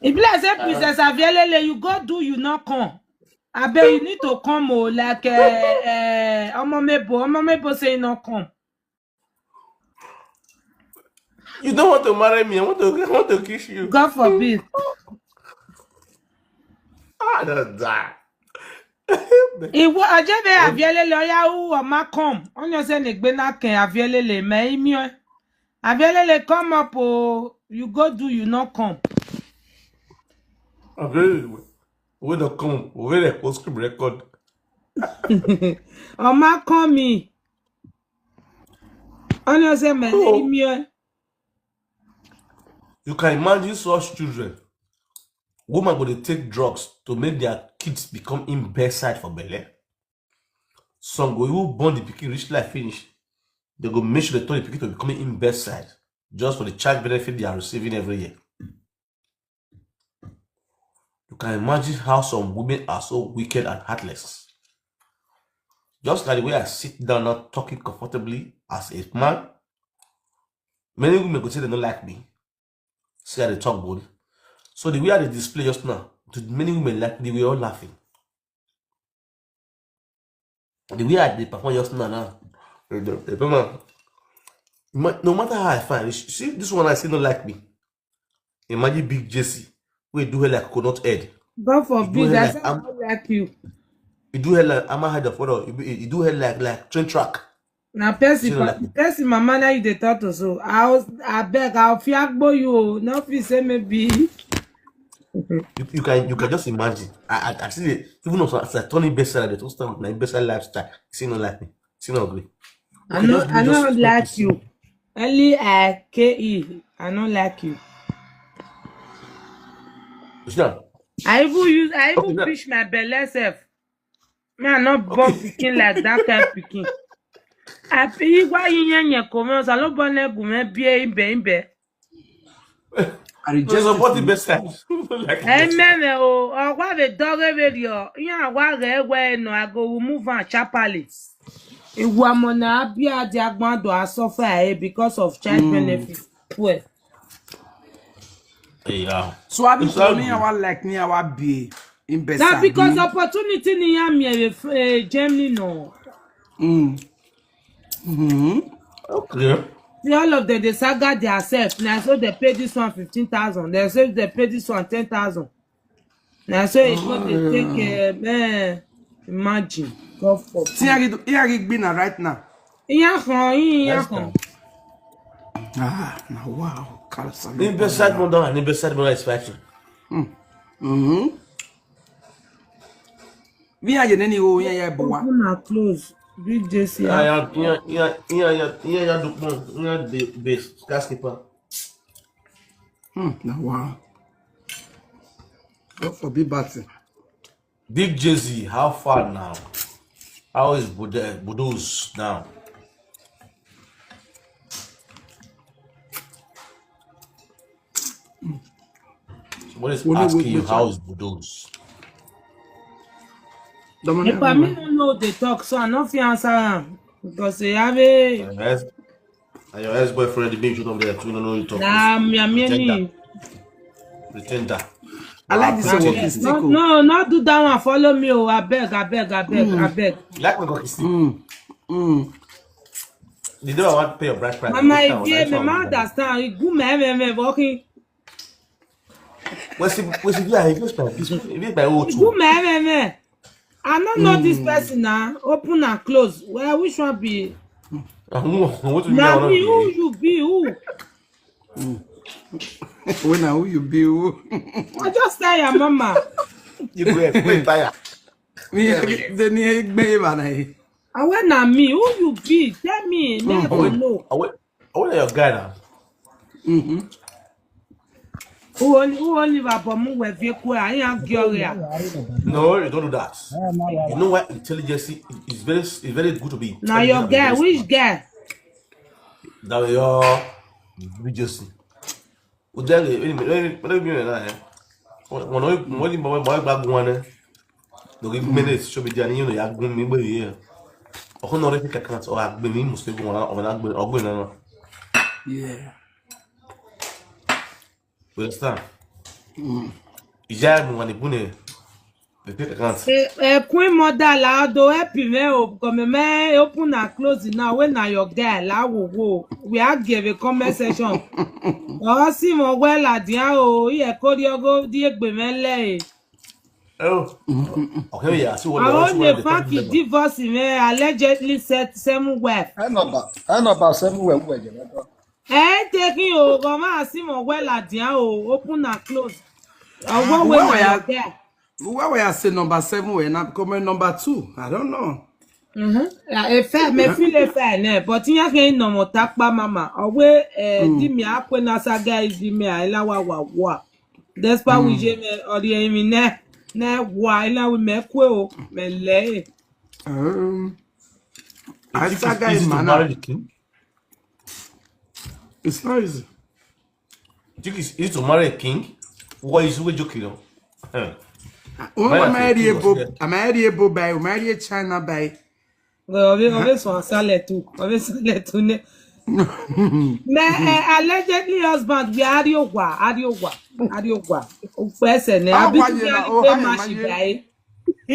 If like say Princess Avielele, you go do, you not come. I bet you need to come, oh, like uh, uh, Omo Mebo. Omo Mebo say you not come. You don't want to marry me. I want to. I want to kiss you. God forbid. Ah, that's that. Iwo ajebe Avielele oya u Oma come. Onye say na egbe na ken Avielele me imi o. Avielele come up, oh, you go do, you not come. Okay. We don't come. We dey post script record. Oma come me. Onye say me Oh. imi o. You can imagine such children. Woman go dey take drugs to make their kids become in bedside for belle. Some go even born the pikin reach life finish. They go make sure they turn the pikin to becoming in bedside just for the child benefit they are receiving every year. You can imagine how some women are so wicked and heartless. Just like the way I sit down now talking comfortably as a man, many women go say they don't like me. See how they talk good. So the way I dey display just now, to many women like me, they were all laughing. The way I dey perform just now, now, the, the, the, no matter how I find, you see this one I say don't like me. Imagine big J C, we do her like coconut head. God forbid, Well, that's like, I I'm- don't like you. You do her like I'm a head of water. You, you do her like like train track. Na person, She don't like me. Person mama na you dey talk to so. I was, I beg, I'll fiagbo you. Oh. No fit say maybe. You, you can you can just imagine. I I, I see it. Even though as I turn in bedside, they don't stand with my bedside lifestyle. She not like me. She not agree. I Okay, know, just- I just- don't like you. L E I K E. I don't like you. You see now? I even use, I even Okay, now- push my belly self. Me, I not born pikin like that kind pikin. I feel why you nyan nyan come on. I don't born a woman be in be in be. I reject Just it. support the bedside. Like this. Amen. Oh, oh, what the dog ever you? You know what the way no, I go remove and chapali. Iwa mo na abi adi agbon do asoffer eh, because of child benefit. Well, Yeah. So I be It's all me good. Our like me our be in best. na because opportunity ni ya me eh, Germany no. Mm. Mm-hmm. Okay. See, all of them they saga themselves. Now so they pay this one fifteen thousand. They say they pay this one ten thousand. Now so it go they take uh, eh, imagine. God for See, I get I get been right now. Iya kan, iya That's kan. fine. Ah, now wow. Carson. The bedside mother and the bedside mother is fighting. Mm-hmm. We are the name oh yeah yeah boy. Open and close. Big J C. Yeah, yeah, yeah, yeah, yeah, yeah, yeah, yeah, the base, skyscraper. Hmm. Now wow. God forbid bad thing. Big J Z, how far now? How is Bude- Budos now? Somebody is Wait, wait, asking wait, you wait, how wait. Is Budos? Dominic, If I mean no know they talk, so I no fit answer am because they have a And your ex, and your ex-boyfriend, the big shoot up there, too, no know you talk. na me me Pretender. me. Pretender. I like this Abeg. walking stick. No, Oh. No, not do that one. Follow me, oh, abeg, abeg, abeg, abeg. Like me go kiss you. Mm, mm. The day I want to pay your bride price. Mama, This time, if you this me one, man understand, you go me me me walking. What's it? What's it? Yeah, he goes by this. If it's by old You go too. me me me. I don't know this person now. Open and close. Well, which one be? What do you Now mean? me, who you be? Who? When now who you be? Who? I just tell your mama. You go ahead. Wait, tire. Me, the near beba na. And when na me, who you be? Tell me. Make I know. I wait. I wait your guy now. Mm-hmm. Who only who only va bomu we vie kwe? I am Gloria. No, you don't do that. You know what? Intelligence is very, is very good to be. Now your guy, which guy? That your intelligence. Udere, when when when you na eh. When when when you buy buy bag one eh. No give minutes should be done. You know you are going me by here. Oh no, if you can't or I be me must go on or not going or going on. Yeah. You understand? Ija mi wani bune. The take account. Eh, eh, Queen Mother la do help me o, come me open and close it now. When na your guy la wo wo, we are give a comment section. Oh, see mo well at the o, ye kori ogo di egbe me le. Oh. Okay, yeah. See what I the only the fuck problem. Divorce me allegedly set seven wife. Her number, her number seven where we were. Eh, taking o, come and see mo well at the o, open and close. I go Where when we na your are- guy. Why we are say number seven? We now become number two. I don't know. Mm-hmm. Yeah, a fair, me feel a fair ne, but you can no more tapa mama. Away, eh, di me akwe na saga is di me a la wa wa wa. That's why we je me or the emi ne ne wa ila we me kwe o me le. Um, I Is it saga is is it to man. marry the king? It's not easy. You think it's easy to marry a king? What is we joking on? Eh. Oh, Why I'm not already king able. was I'm already able by. I'm already China by. Well, we always want salad too. Always salad too ne. Me eh, allegedly husband we ariowa ariowa ariowa. Upese ne Ah, abi why tu you ya na- ni oh, pe how ma you shi marry? Bai.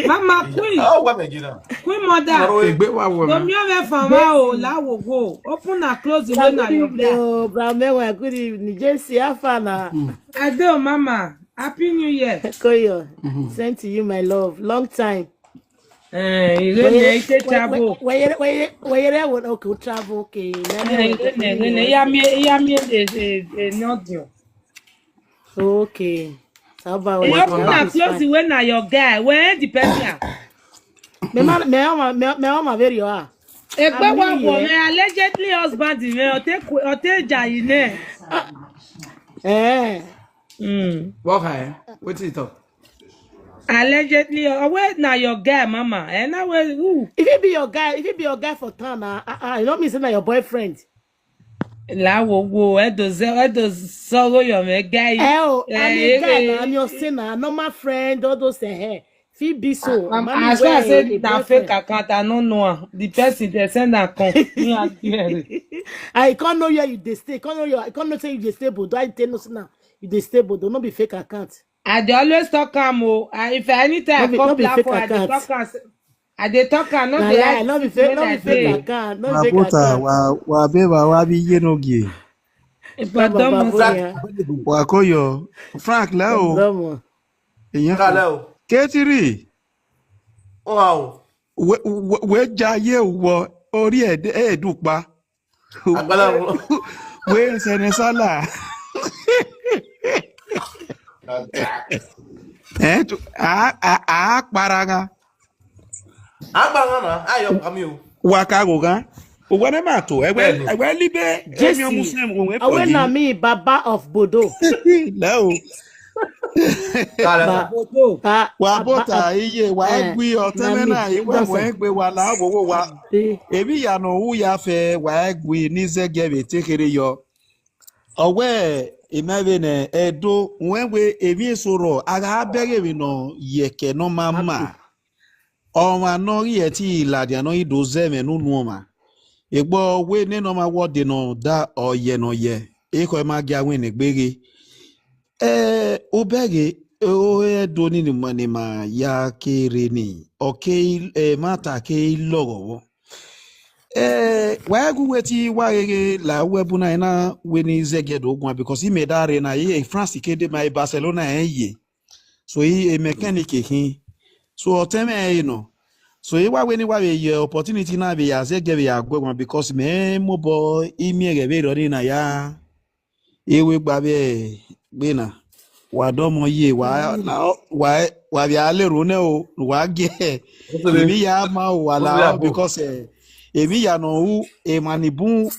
Mama queen, Oh, what am I doing? Queen Mother. Egbe wa wo Domi mi. Ove Fama o la wo wo. Open and close the way na Good your evening, bed. oh, Brown Mewa. Good evening, J C. How far now? Ade o mama, happy new year. Koyo, same to you, my love. Long time. Eh, ire ne ite travel. Where, where, where, where, where, okay, travel, okay. Eh, ire ne ire ne ya mi ya mi e e e not you. Okay. Saba, E open and close the way na your guy. Where the person? Me ma, me ma, me ma very ah. Egbe wa I'm wo here. Me allegedly husband me o te ku- o te ja ine. Eh. Mm. What kind? What is it? Talk? Allegedly, oh, wait now your guy, mama. And now where who? If it be your guy, if it be your guy for town, ah, ah, ah, you know me say na your boyfriend. La wo wo edo ze edo sorrow your me guy. Eh, oh, Eh, I'm your guy, eh, na, I'm your sinner, normal friend, all those eh. If it be so, Um, man, as far as where say the na fake boyfriend. Account, I no know am. The person they send am come. Me and Jerry. I can't know where you dey stay. Can't know your. I can't know say you dey stay, but I tell no say now you dey stay, but don't be fake account. I dey always talk am o. I, if anytime I No be- come no be fake platform, I dey Account. talk am. Say- I dey talk am. No Na be lie, like no be this fake, wey no I be fake dey. Account, no be fake Wabota, account. wa wa beba wa bi yenogie. If I Baba, don Baba, must yeah. Wa koyo. Frank la o. Come on. Eyan. Hello. Ketiri. Oh, wow. We we we jaye wo ori e e dupa. Agbala wo. We sene sala. Eh tu a a a paraga. Agbala na. Ayo, ami o. Waka goga. Owene mato. Ewe Bẹ́ẹ̀ni. ewe libe. Jesse, Emi omuslem wo we Awe na me, Baba of Bodo. La o. Kala. Ba- Bodo. Ba- Wa Ba- bota Ab- iye wa eh, egwi na oteme me, na iwe Joseph. Wa egbe wa la wo wo wa. Eh, Ebi ya no wu ya fe wa egwi ni zege be tekere yo. Owe emebe ne edo wenwe ebi esoro aga abege we no yeke no mama. Ọmwa nọ ghi ẹtin ladian nọ ghi do zẹ mwẹ ne unu ọmwa. Egbe wẹ ne nọ ma wẹ ọdẹ nọ da ọyẹ nọ yẹ. Ekhọe ma gia wẹ ne gbeghe. Eh, obẹghe, eh, o, eh, do ni ni ma, ni ma ya kere ni. Okay, eh, ma ta ke lọghọ vwọ. Eh, wa gu we ti wa gheghe la wẹ bu na na we ni zẹgiẹ do guan, because i me da re na, eh, France ke de ma, eh, Barcelona, eh, ye. So, i, eh, mechanic, eh, khin. So, ọtẹn mwẹ, eh, nọ. So, i wa we ni wa vbe ye opportunity na vbe ya zẹgiẹ vbe ya guẹ guan, because mẹ mobọ imiẹghẹ vbe rọ ni na ya. Ewe gba vbe gbe na. Wa dọmọ ye, wa, la, wa, wa vbe a lero nẹ o, wa giẹ. Emwi ya ma o, wa la o, because, eh, emwi ya nọ ru, emwa ni bun,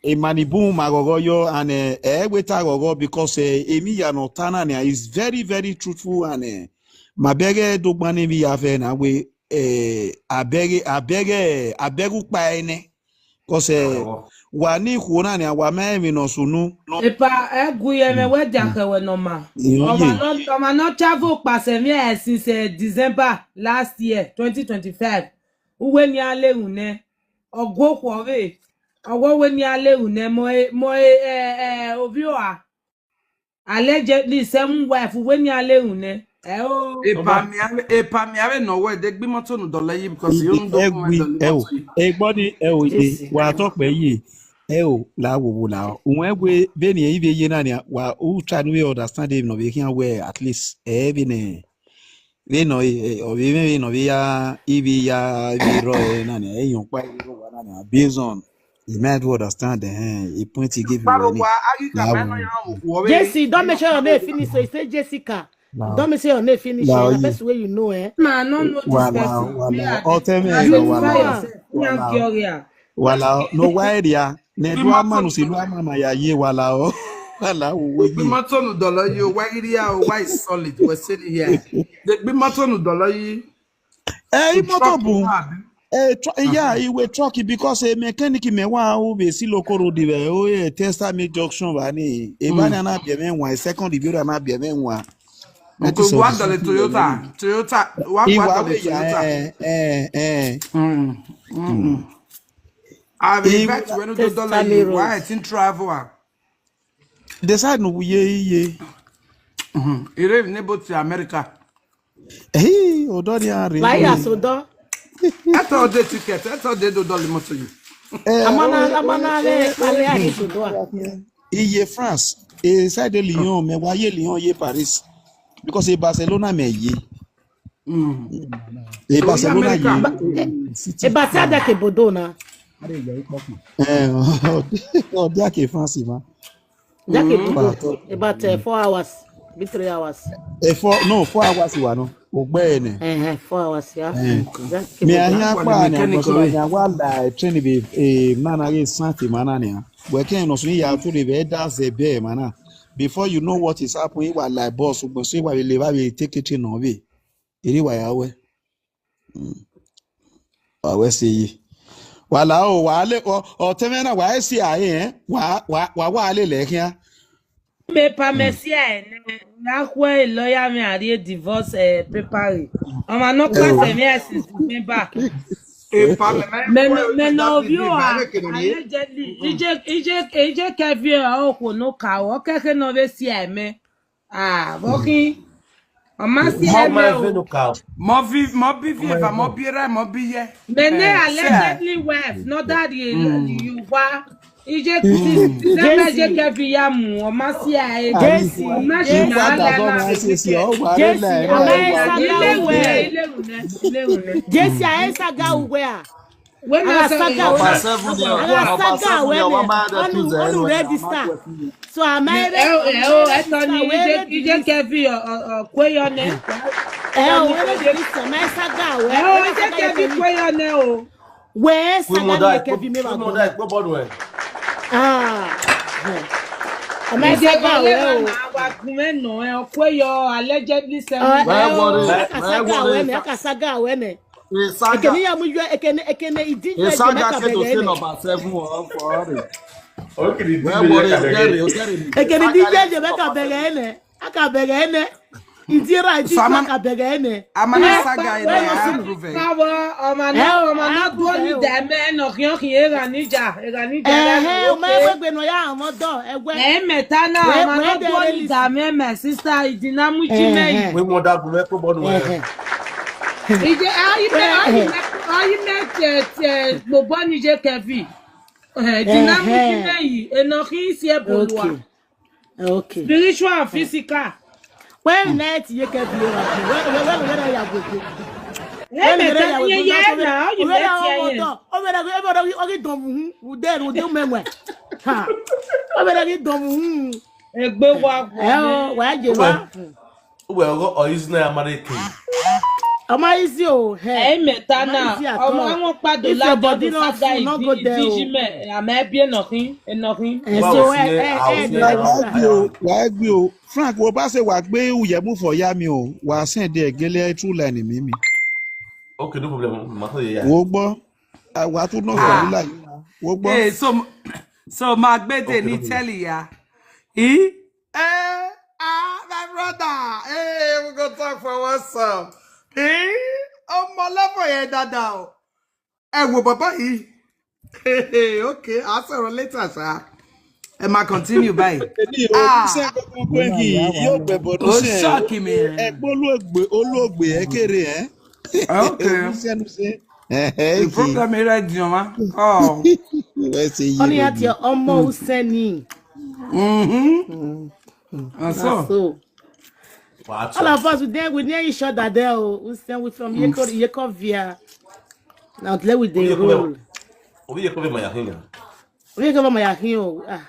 emwa ni bun ma ghọghọ yọ, and, eh, ẹ wẹ ta ghọghọ, because, eh, emwi ya nọ ta na nia is very, very truthful, and, eh, ma bẹghe do gban ne emwi ya fẹ na wẹ, eh, abẹghe, abẹghe, abẹghe ukpa ẹnẹ. Because, eh, wa ni ikhuo na nia, wa ma emwi nọ sunu. Epa, ẹ gu ye mwẹ, wẹ dia khẹ wẹ nọ ma. Iran ye. Ọmwa nọ, ọmwa nọ travel kpasẹ mwẹ, eh, since, eh, December last year, twenty twenty-five. Uwẹ ni a le ru nẹ. Ọguokhuo vwe. Ọghuo wẹ ni a le ru nẹ, mọ e, mọ e, eh, eh, ovbi ua. Allegedly, seven wife, uwẹ ni a le ru nẹ. Ẹ o. Epa mi ave, epa mi ave nọ wẹ de gbe imọto nu dọlọ yi, because you don't do Ẹ wi, ẹ o. Egbọ ni, ẹ o, ye, wa tọ kpẹ ye. Ẹ o, la wo wo la o. Uwẹ we, vbene ẹ i vbe ye na nia, wa u try nu vbe understand emwi nọ vbe khian wẹ at least, ẹ vbe nẹ. Vbe nọ, eh, eh, ọ vbe mwẹ vbe nọ vbe ya, i vbe ya, i vbe rrọọ, eh, na nia, eh, yọn kpa, i vbe rrọọ na nia, based on the man who understand, eh, the point he give you, Kparo eh, wa, agi ka na mẹ nọ wo. Ya wo wo vwe. Jesse, don't mention your name finish. So he say Jessica. Don't mention your name finish. Na person wey you know, eh. Ma, no know this person. Wa la o, wa la o. Ọtẹn mwẹ, wa la o. Wa la o. No, why dia? Ne du ama nu si lu ama ma ya ye, wa la o. Wa la o, wo ye. Gbe imọto nu dọlọ yi o, wa ghi ria o, wa is solid, we say it here. De gbe imọto nu dọlọ yi. Eh, imọto bu. Eh, tr-, yeah, iwe truck, because, eh, mechanic mẹ wa o vbe si local road vbe o, eh, Testa me junction va ni. E ba ni ana biẹ mwẹ wan, second review ana biẹ mwẹ wan. Nko wa dọlẹ Toyota, Toyota, wa gua dọlẹ Toyota. Eh, eh, eh. Mm, mm, mm. I will bet when you do dollar, you why I think travel. Decide no ye, ye. Mm-hmm. Ire nebo to America. Hey, odori are. Why you so do? That's all the ticket. That's all they do dollar mo to you. Eh, amana, oh, amana, eh, le, eh, ale, eh, ahe so do. Iye France, e side Lyon, me wa ye Lyon, ye Paris. Because e Barcelona me ye. Mm. E Barcelona ye. Ba-, eh, City. E Barca da ke bodo na. Eh, o dia ke France ma. Da ke bodo. About, eh, four hours, be three hours. Eh, four, no, four hours wa no. Ogbe ne. Eh, eh, four hours, yeah. Eh. Me a hia pa ni, mechanical, because me a wa la train be, eh, na na ge santi mana ni. We ken no so ya to the be da ze be mana. Before you know what is happening, wa like boss, but say wa le ba be take it no be. Iri wa ya we. Mm. Wa we see ye. Wa la o, wa le o, o te me na wa see aye, eh? Wa, wa, wa, wa le le kia. Me pa me see aye ne. Na kwe lawyer me a re divorce, eh, paper re. Ọmwa nọ kpasẹ mwẹ since December. E pa me, me, me no view her. Allegedly, ije, ije, ije ke view her, o kho no ka, o ke ke no ve see aye me. Ah, vbọ khin. Ọ ma si ẹ mẹ o. Mọ vi, mọ bi vi eva, mọ bi ra, mọ bi ye. Mẹ ne allegedly wife, no that you, you wa. Ije, sẹmẹ je kẹ vi ya mu, ọ ma si ẹ. Jesse, ọ ma si Jesse, na ala na. Jesse, ọ ma ẹ saga uwe. Jesse, a ẹ saga uwe a. When I saga, when I saga, when I, onu, onu register. So am I ready? Eh, oh, eh, oh, I thought you, you just, you just can't be a, a, a quay on there. Eh, oh, when I register, am I saga? Eh, oh, you just can't be quay on there, oh. Where saga me can't be me. Ah. Am I saga? Well, allegedly, sir. Where worry? Where worry? Ekene ya mu yọ, ekene, ekene idije je mẹka bẹgẹ ẹnẹ. Number seven for, for, ekene idije je mẹka bẹgẹ ẹnẹ. Aka bẹgẹ ẹnẹ. Indira iti So I'm kwa an- kabegene. I'm an Eh, saga in where there. you I see approve it. Power, ọmọ Eh, náà, o, ọmọ náà I dúró ní approve it. ìdá mẹ́rin náà kí wọ́n kì í ra níjà, ra níjà Eh, lẹ́nu. eh, o ma Okay. Egbe gbe no ya ọmọ dọ, egbe. Ẹ mẹ́ta náà, Where- ọmọ where náà they dúró ní release? ìdá mẹ́rin, my sister, ìdínà mú jí Eh, mẹ́yìn. eh. Wí mọ́ dákun mẹ́kọ́ bọ́nu ẹ̀. Eh, Ìjẹ́ ayé mẹ́ ayé mẹ́ ayé mẹ́ tẹ̀ tẹ̀ gbogbo ní jẹ́ kẹfì. Ìdínà mú jí Eh, eh. mẹ́yìn, ẹ̀nà kì í ṣe ẹ̀bùn wa. Okay. Okay. Spiritual and physical. Where net ye ke bi wa? Where where where where ya go go? Ẹ mẹ́ta ní yẹ yẹ náà, ayé mẹ́ tẹ̀ yẹn. O mere o mere o ki don mu. U de ru de me nwe. Ha. O mere ki don mu. Ẹgbẹ́ wa Eh o, wa je wa. Ó wẹ̀ ọgọ́ ọ̀yísí náà Amárèké. Ọmọ easy o. Hey. Ẹ mẹ́ta náà, Easy at ọmọ all. Àwọn pàdé If your ládàá body tó no ságà full, no go there o. Ìdíjì mẹ́, àmọ́ ẹbí ẹ̀nà kí, ẹ̀nà kí. Eh, Wa so ò eh sí ní eh a ò eh sí ní eh, àwọn eh, àbíyá. Wàá gbé o, Frank, wo bá ṣe wàá gbé ìyẹ̀mú fọ̀yá mi o, wàá send ẹ̀ gẹ́lẹ́ true line mi mi. Okay, no problem. Màá sọ yẹ ya. Wo gbọ́, wàá tún náà fọ̀ nílà yìí. Wo gbọ́. Hey, so so my birthday Okay, no ni problem. Tell ya. Eh? Eh, ah, my brother. Hey, we go talk for WhatsApp. Eh? Ọmọ lọ́pọ̀ yẹn dáadáa o. Ẹ wo bàbá yìí. Okay, a sọ̀rọ̀ later ṣá. Ẹ máa continue báyìí. Èmi ò ní sẹ́ kankan pé kì í yóò pẹ̀ bọ̀ ní Ó sẹ́. Shock mi. Ẹ pé olóògbé olóògbé ẹ kéré ẹ. Okay. Oníṣẹ́nuṣẹ́. The program is ready, ma. Oh. Ẹ ṣe yé Oni lójú. ati ọmọ Useni. Mm-hmm. And Na so, so. Wàá All tọ̀. Of us, we dey we near each other there. Oh, Usen, we from Yeko Yekovia. Now let we dey roll. Obi yẹ kó fẹ́ mọ̀ yà kí n yàn. We come my here. Oh, ah.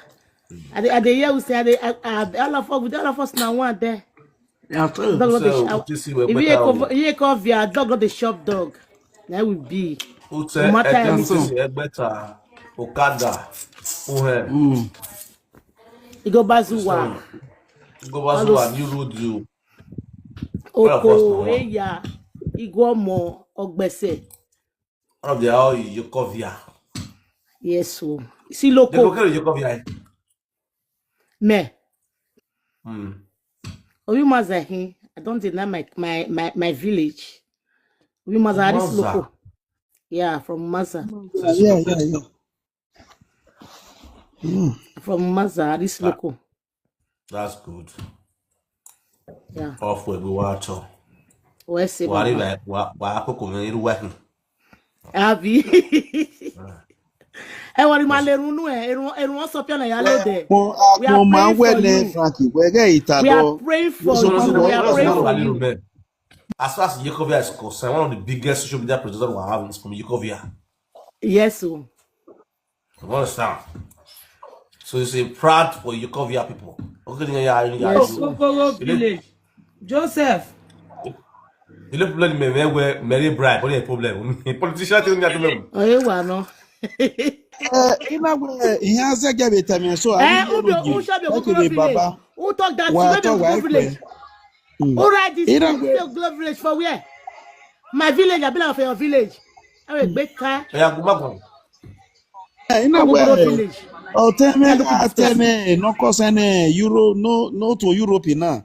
I dey I dey hear we say I dey I, I, all of us, with all of us now one there. Yeah, true. Dog no dey So, shout. this is where If you better come o. You come via dog no dey shop dog. That will be. Ó No tẹ matter ẹgbẹ́ anything. Ó tẹ ẹgbẹ́ta ọ̀kadà. Ó hẹ̀. Mm. You go Bazuwa. Go back to a new road you. Oko All of us now. Eya. Igwomo Ogbese. All of the how you cover. Yes, so. See They go local. Carry you cover. Me. Hmm. Obi Mazahin. I don't deny my my my, my village. Obi Mazahin is Maza. Local. Yeah, from Maza. Yeah, yeah, yeah. From Maza, this Local. That's good. Yeah. Off where we watch. Where say Wà á rí Baba? Báyìí, wà á kókò mi irú wáhìn. Abi. Ẹ wọ ni ma le runu ẹ, erun erun wọn sọ piano ya lóde. Mo We are mo máa ń praying for wẹ̀lẹ̀ you. Frankie wẹ́gẹ́ ìta We are lọ. Praying for So you. what's the We are what's the praying what's the for value you. Man? As far as Yekovia is concerned, one of the biggest social media presenters we have is from Yekovia. Yes, o. You understand? So it's a proud for Yekovia people. Okay, yeah, yeah, yeah. Yes. So, Kokoro you know, village. Joseph. you know, problem may where Mary Bright, what is the problem? Politician tell me at the moment. Oye wa no. Ẹ iná gbẹ ìyẹn azẹ́gẹ́ bíi tẹ̀mí ẹ̀ sọ Eh, àbí who be yóò who should be Ẹ Okokoro kiri village? bàbá. Who talk that? Wà á Who be tọ̀ wá Okokoro ẹ̀ pẹ́. Village? Who write this? Iná Thing? gbẹ Say Okokoro Village for where? My village, I be like for your village. I will break car. Yeah, go back on. ẹ iná Okokoro gbẹ Village. Ọ̀tẹ́mẹ́ Look at this person. àtẹ́mẹ́ nọkọ́sẹ́nẹ́ Euro no no to Europe náà.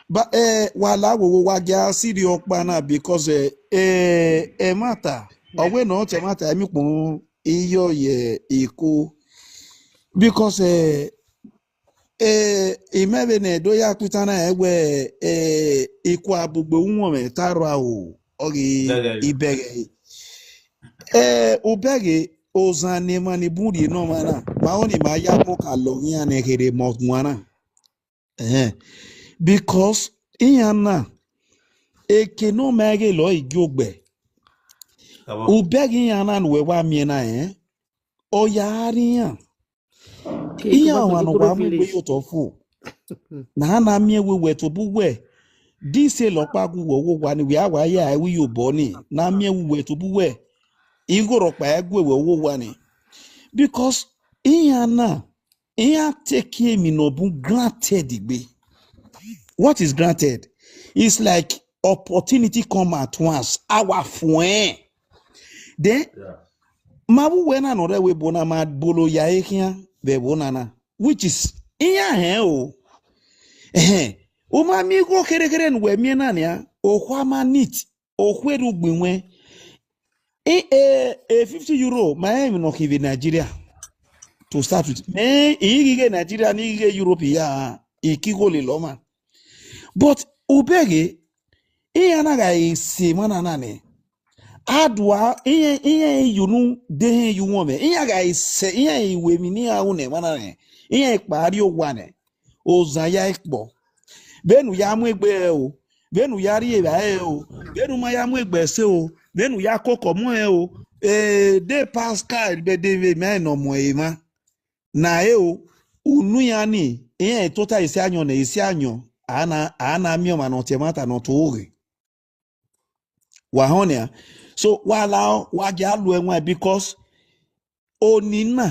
Ba ẹ wà láwòwò wa gẹ́ sírí ọ̀pá náà because ẹ ẹ ẹ má ta ọ̀wé náà tẹ̀ má ta ẹ̀mí pọ̀n iyọ̀ yẹ èkó because ẹ ẹ ìmẹ́rin náà ẹ̀dọ́ yà pítà náà ẹ wẹ ẹ ikú abúgbé wọn mẹ́ tààrọ̀ àwò ọ̀gẹ̀ Yeah, yeah, yeah. Ìbẹ̀rẹ̀ ẹ Ìbẹ̀rẹ̀ ọ̀zàn ni mà ní búrì náà mà náà màá ní màá yá kó kà lọ yín àná kéré mọ̀ wọn náà. Ẹ̀hẹ́n. Because ìyàn náà èké náà mẹ́rin lọ ìjọgbẹ́ Come on. Ìbẹ̀rẹ̀ ìyàn náà wẹ̀ wá mi náà ẹ̀ ọ̀yà àríyàn Okay, ìyàn go àwọn back to àna Okokoro wàá mú gbé Village. Yóò tọ́ fún un. Nàá náà mi ẹ̀ wíwẹ̀ tó bú wẹ̀ díṣe lọ́pàá kú wọ̀ owó wa ni wíwá wáyà ẹ̀ wí yóò bọ́ ni náà mi ẹ̀ wíwẹ̀ tó bú wẹ̀ ìgòrò pa ẹ̀ gbé wẹ̀ owó wa ni. Because ìyàn náà ìyàn take èmi náà bú granted gbé. What is granted? It's like opportunity come at once. Our friend. Then Yeah. ma bu wena no re we bona ma bolo ya ekia be bona na which is iya he o eh Uma mi go kere kere nu we mi na nia. Okwa ma nit. Okwe du gbinwe. E, e, e fifty euro, ma e mi no kive Nigeria to start with. Me, i gige Nigeria, ni gige Europe ya, i kigo le loma. But ubege, i anaga i se mana nane. Adwa, i, i, i yunu, de he yu won me. I aga i se, i, i we mi ni a une mana ne. I, i pa ari o wane. O zaya ikpo. Benu ya mu egbe e o. Benu ya ri eba e o. Benu ma ya mu egbe se o. Benu ya koko mo e o. E, de Pascal, be de ve me no mo e ma. Na e o. Unu ya ni. E, tota isi anyo ne isi anyo. Ana, ana mi o ma no te mata no to ore. Wa honia. So, wa la, wa ge alu enwe because oni na,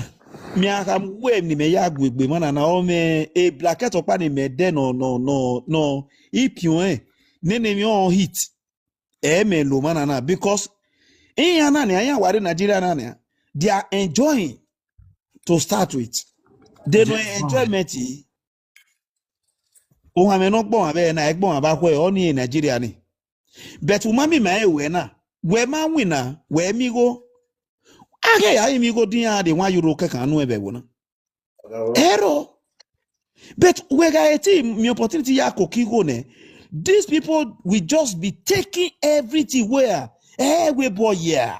mi aka we ni me ya gu egbe mana na o me, e bracket opa ni me de no, no, no, no. Ipion e. Nene mi on hit. E me lo mana na because in ya na ni, anya ware Nigeria na ni. They are enjoying to start with. They no enjoyment yi. O ha me no gbon abe na, e gbon aba kwe, oni e Nigeria ni. But umami ma e we na. We ma win na, we mi go. Age ya mi go din ya de one euro ke kan nu ebe wo na. Ero. But we ga eti mi opportunity ya ko ki go ne. These people will just be taking everything where. Eh, we boy, yeah.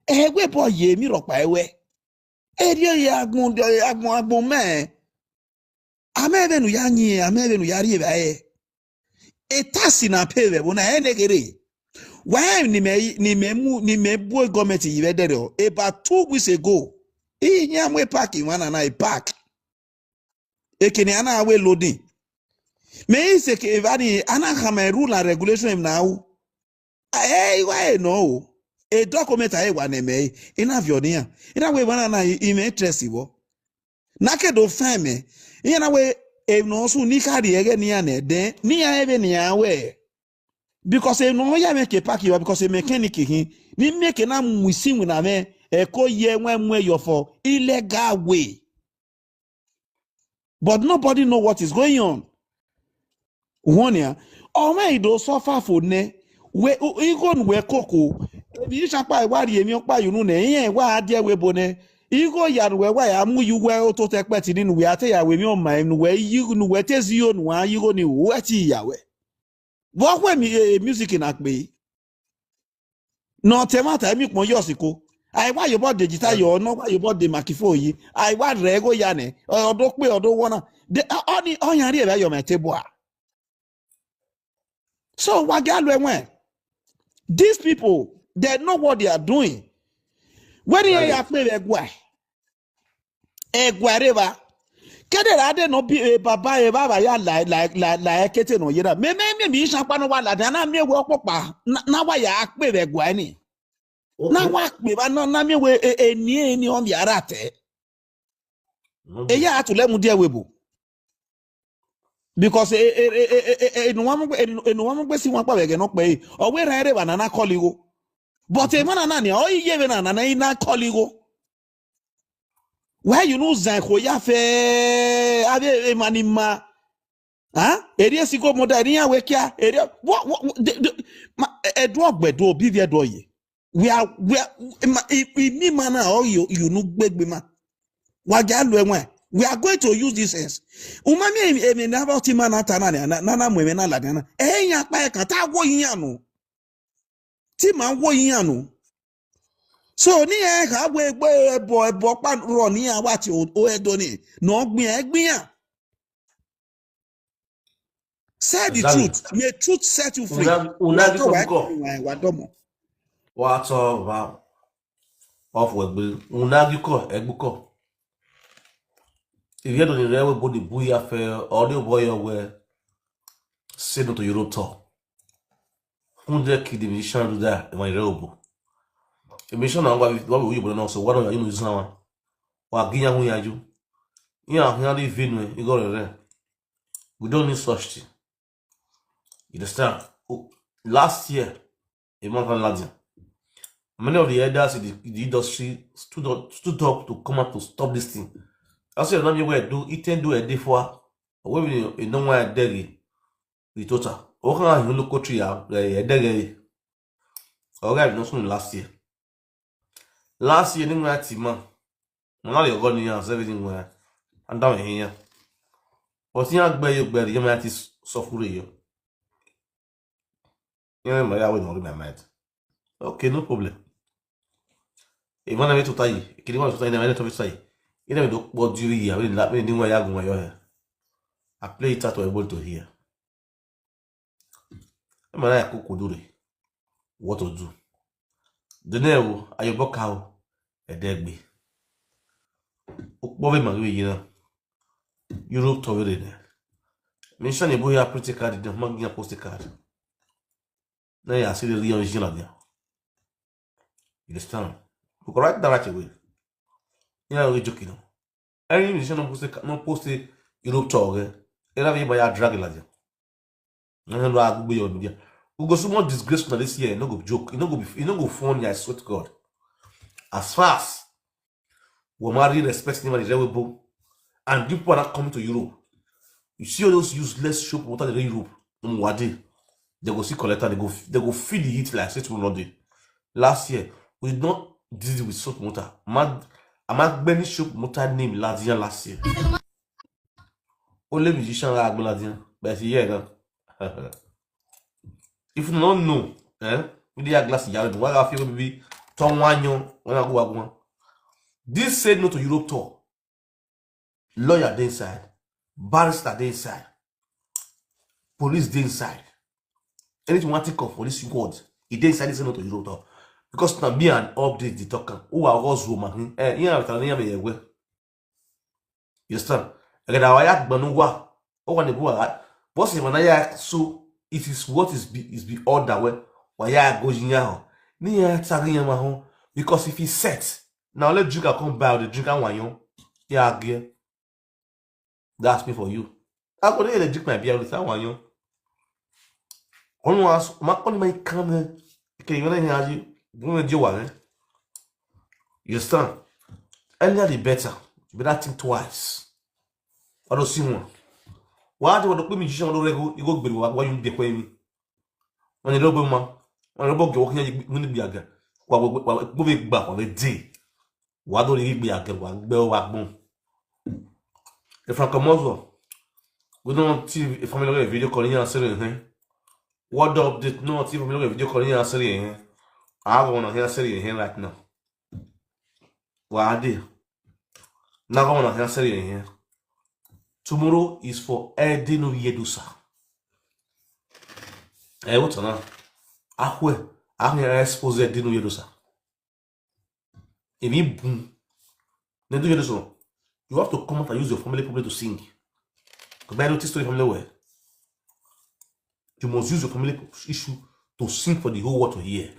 Eh, we boy, yeah, mi ropa ewe. Eri ya agbon, agbon, agbon me. Ame ebe nu ya nyi, ame ebe nu ya ri ebe aye. E tasi na pe ebe, bo na ene gere. Wa ni me, ni me mu, ni me bu government yi be dere o. About two weeks ago, i nya mu e park in one and I park. E kene ana we loading. Me i se ke evani ana kama rule and regulation na u. Eh, wa e no o. E document aye wa ne me. Ina vio ni ya. Ina we bana na i me interest wo. Na ke do fame. Iya na we e no su ni ka di ege ni ya ne. Den ni ya ebe ni ya we. Because e no ya me ke park you because e mechanic hin. Ni me ke na musin we na me. E ko ye we mwe yo for illegal way. But nobody know what is going on. One ya, o me ido suffer for ne. We, u-, igo nu we koko. Ebi isha pa wa ri emi opa yunu ne. Iye wa adie we bo ne. Igo ya nu we wa ya mu yu we o to te pe ti ni nu we ate ya we mi o ma nu we yi nu we te zi yo nu wa yi go ni we ti ya we. Wo we mi, eh, music na pe. No te mata mi pon yo siko. Ai wa yo bo digital yo, no wa yo bo de makifo yi. Ai wa re go ya ne. Odo pe odo wona. De, oni, oyan ri e ba yo me te bo a. So wa ga lo enwe. These people, they know what they are doing. When they are pay we gwa. E gwa re ba. Kede ra de no bi e baba e baba ya la, la, la, la e kete no yera. Me, me, me, mi sha pa no wa la de na mi e wo popa. Na, na wa ya pe we gwa ni. Na wa pe ba na, na mi we e, e ni, e ni on bi ara te. E ya atule mu die we bo. Because e, e, e, e, e, e, no wa mo gbe, e, e, no wa mo gbe si wa pa we ge no pe. O we ra ere ba na na koligo. But e mana na ni, o iye we na na na ina koligo. Why you no zan ko ya fe, ave e mani ma. Huh? Eri e si go mo da, eri ya we kia, eri, what, what, what, the, the, ma, e, e do ogbe do, bi vi e do ye. We are, we are, ma, i, i, mi mana o you, you no gbegbe ma. Wa ga lo enwe. We are going to use this sense. Uma mi e, e, mi na about ti mana ta na ni, na, na, na mo e me na la ni na. E yan pa e kan ta wo yan no. Ti ma wo yan no. So ni e ka we gbe ebo, ebo pa ro ni awa ti o, o e do ni. No gbin e gbin ya. Say the truth. May truth set you free. Una, una gi ko. Wa domo. Wa to va. Of we gbe. Una gi ko, e gbe ko. If you don't know we body bu ya fe, or the boy we say no to Europe tour. Hundred kid musician do that, my rebel. A musician na wa, wa we you no so, wa no you know this now. Wa gi ya hu ya ju. Ya hu ya di vinu, you go there. We don't need such thing. You understand? Oh, last year, a month and Latin. Many of the elders in the, in the industry stood up, stood up to come out to stop this thing. I said, "Let me wear do, it and do a day for, we we no one dere. With total. Oka hin local tree ya edege. Oga bi no sun last year. Last year ni ngwa ti ma. Mo na le go ni ya seven ni ngwa. Anda me hin ya. O ti ya gbe yo gbe ri ya ma ti suffer yo. Yen ma ya we no ri my mind. Okay, no problem. Even na me to tai. Kini wa to tai na me to tai. Ina me do po diri ya, me na me ni ngwa ya gun yo he. I play it out for everybody to hear. Ema na ya kuku dure. What to do? Dene o, ayo boka o. Edegbe. Ukpo ve ma gbe yina. Europe to ve ne. Mi sha ni bo ya print card de, ma gbe post card. Na ya si le ri on jina dia. You understand? We go write that right away. You know, we joking. Any musician no post, no post Europe tour, okay? Era ve ba ya drag la dia. Na no a gbe yo media. We go so much disgrace na this year. E no go joke. E no go be, e no go funny, I swear to God. As far as we marry respect ni mari rewe bo. And you people are not coming to Europe. You see all those useless show promoter in Europe. Um, wade. They go see collector. They go, they go feel the heat like say tomorrow no dey. Last year, we did not deal with show promoter. Mad, I'm not many show promoter name last year, last year. Only musician are Agbonadian, but yeah, no. If you don't know, eh, we dey glass yard. Why I feel be turn one young when I go Agbon. This said no to Europe tour. Lawyer dey inside, barrister dey inside, police dey inside. Anything one think of for this world, e dey inside this no to Europe tour. Because na me and update the talk am. Who are us woman? Eh, yeah, I'm telling you, You understand? Agada waya gbanu wa. O wa ne buwa. Boss, if I ya, so it is what is be, is be order we. Waya go jinya ho. Ni ya tagi ya ma ho. Because if he set, now let drink, I come buy the drink and wine. Yeah, again. That's me for you. I go there, drink my beer with that wine. Onu as ma, onu my come. Okay, you know, you understand? Earlier the better. You better think twice. I don't see one. Why do you want to put me on the rego? You go be why you dey pay me. When you don't be man, when you don't get working, you need be again. What we back on the day. Why don't you be again? What be what? If I come over, we don't see if I'm in a video calling you and saying, what update? No, if I'm in a video calling you and saying, I want to hear saying right now. Why are they? Now I want to hear saying here. Tomorrow is for Edino Yedusa. Eh, what's on? Ahwe, I'm here expose Edino Yedusa. If you boom, then do you this one? You have to come out and use your family problem to sing. Because I noticed your family well. You must use your family issue to sing for the whole world to hear.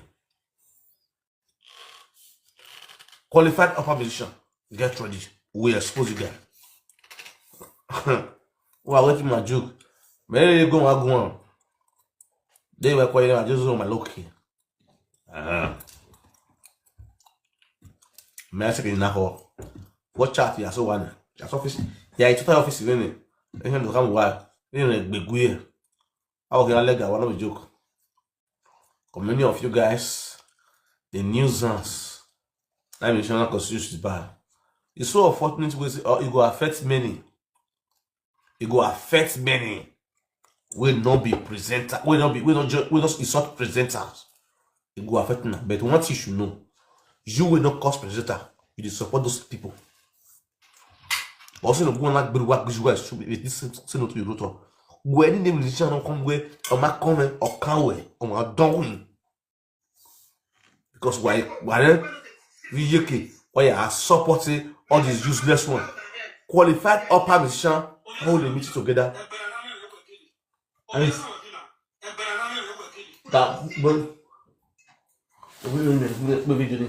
Qualified upper musician, get ready. We expose you guys. Well, I went to my joke. Man, you go, I go on. They were quiet, I just on my look here. Uh-huh. Message in Naho. Watch out here, so one. That's office. Yeah, it's total office, isn't it? They can come why. You know, big weird. How can I let go? One of the joke. Many of you guys, the nuisance. That means you're not constitution is bad. It's so unfortunate with uh, it go affect many. It go affect many. Will not be presenter. Will not be. Will not. Ju- Will not insult presenters. It go affect them. But one thing you should know, you will not cause presenter. You dey support those people. Also, no go like be work this way. So this say no to your rotor. When the musician don't come where, or my come or come where, or my don't win. Because why? Why? We yeke. Why are supporting all these useless one? Qualified upper musician hold the meeting together. And it's that but we we we we video.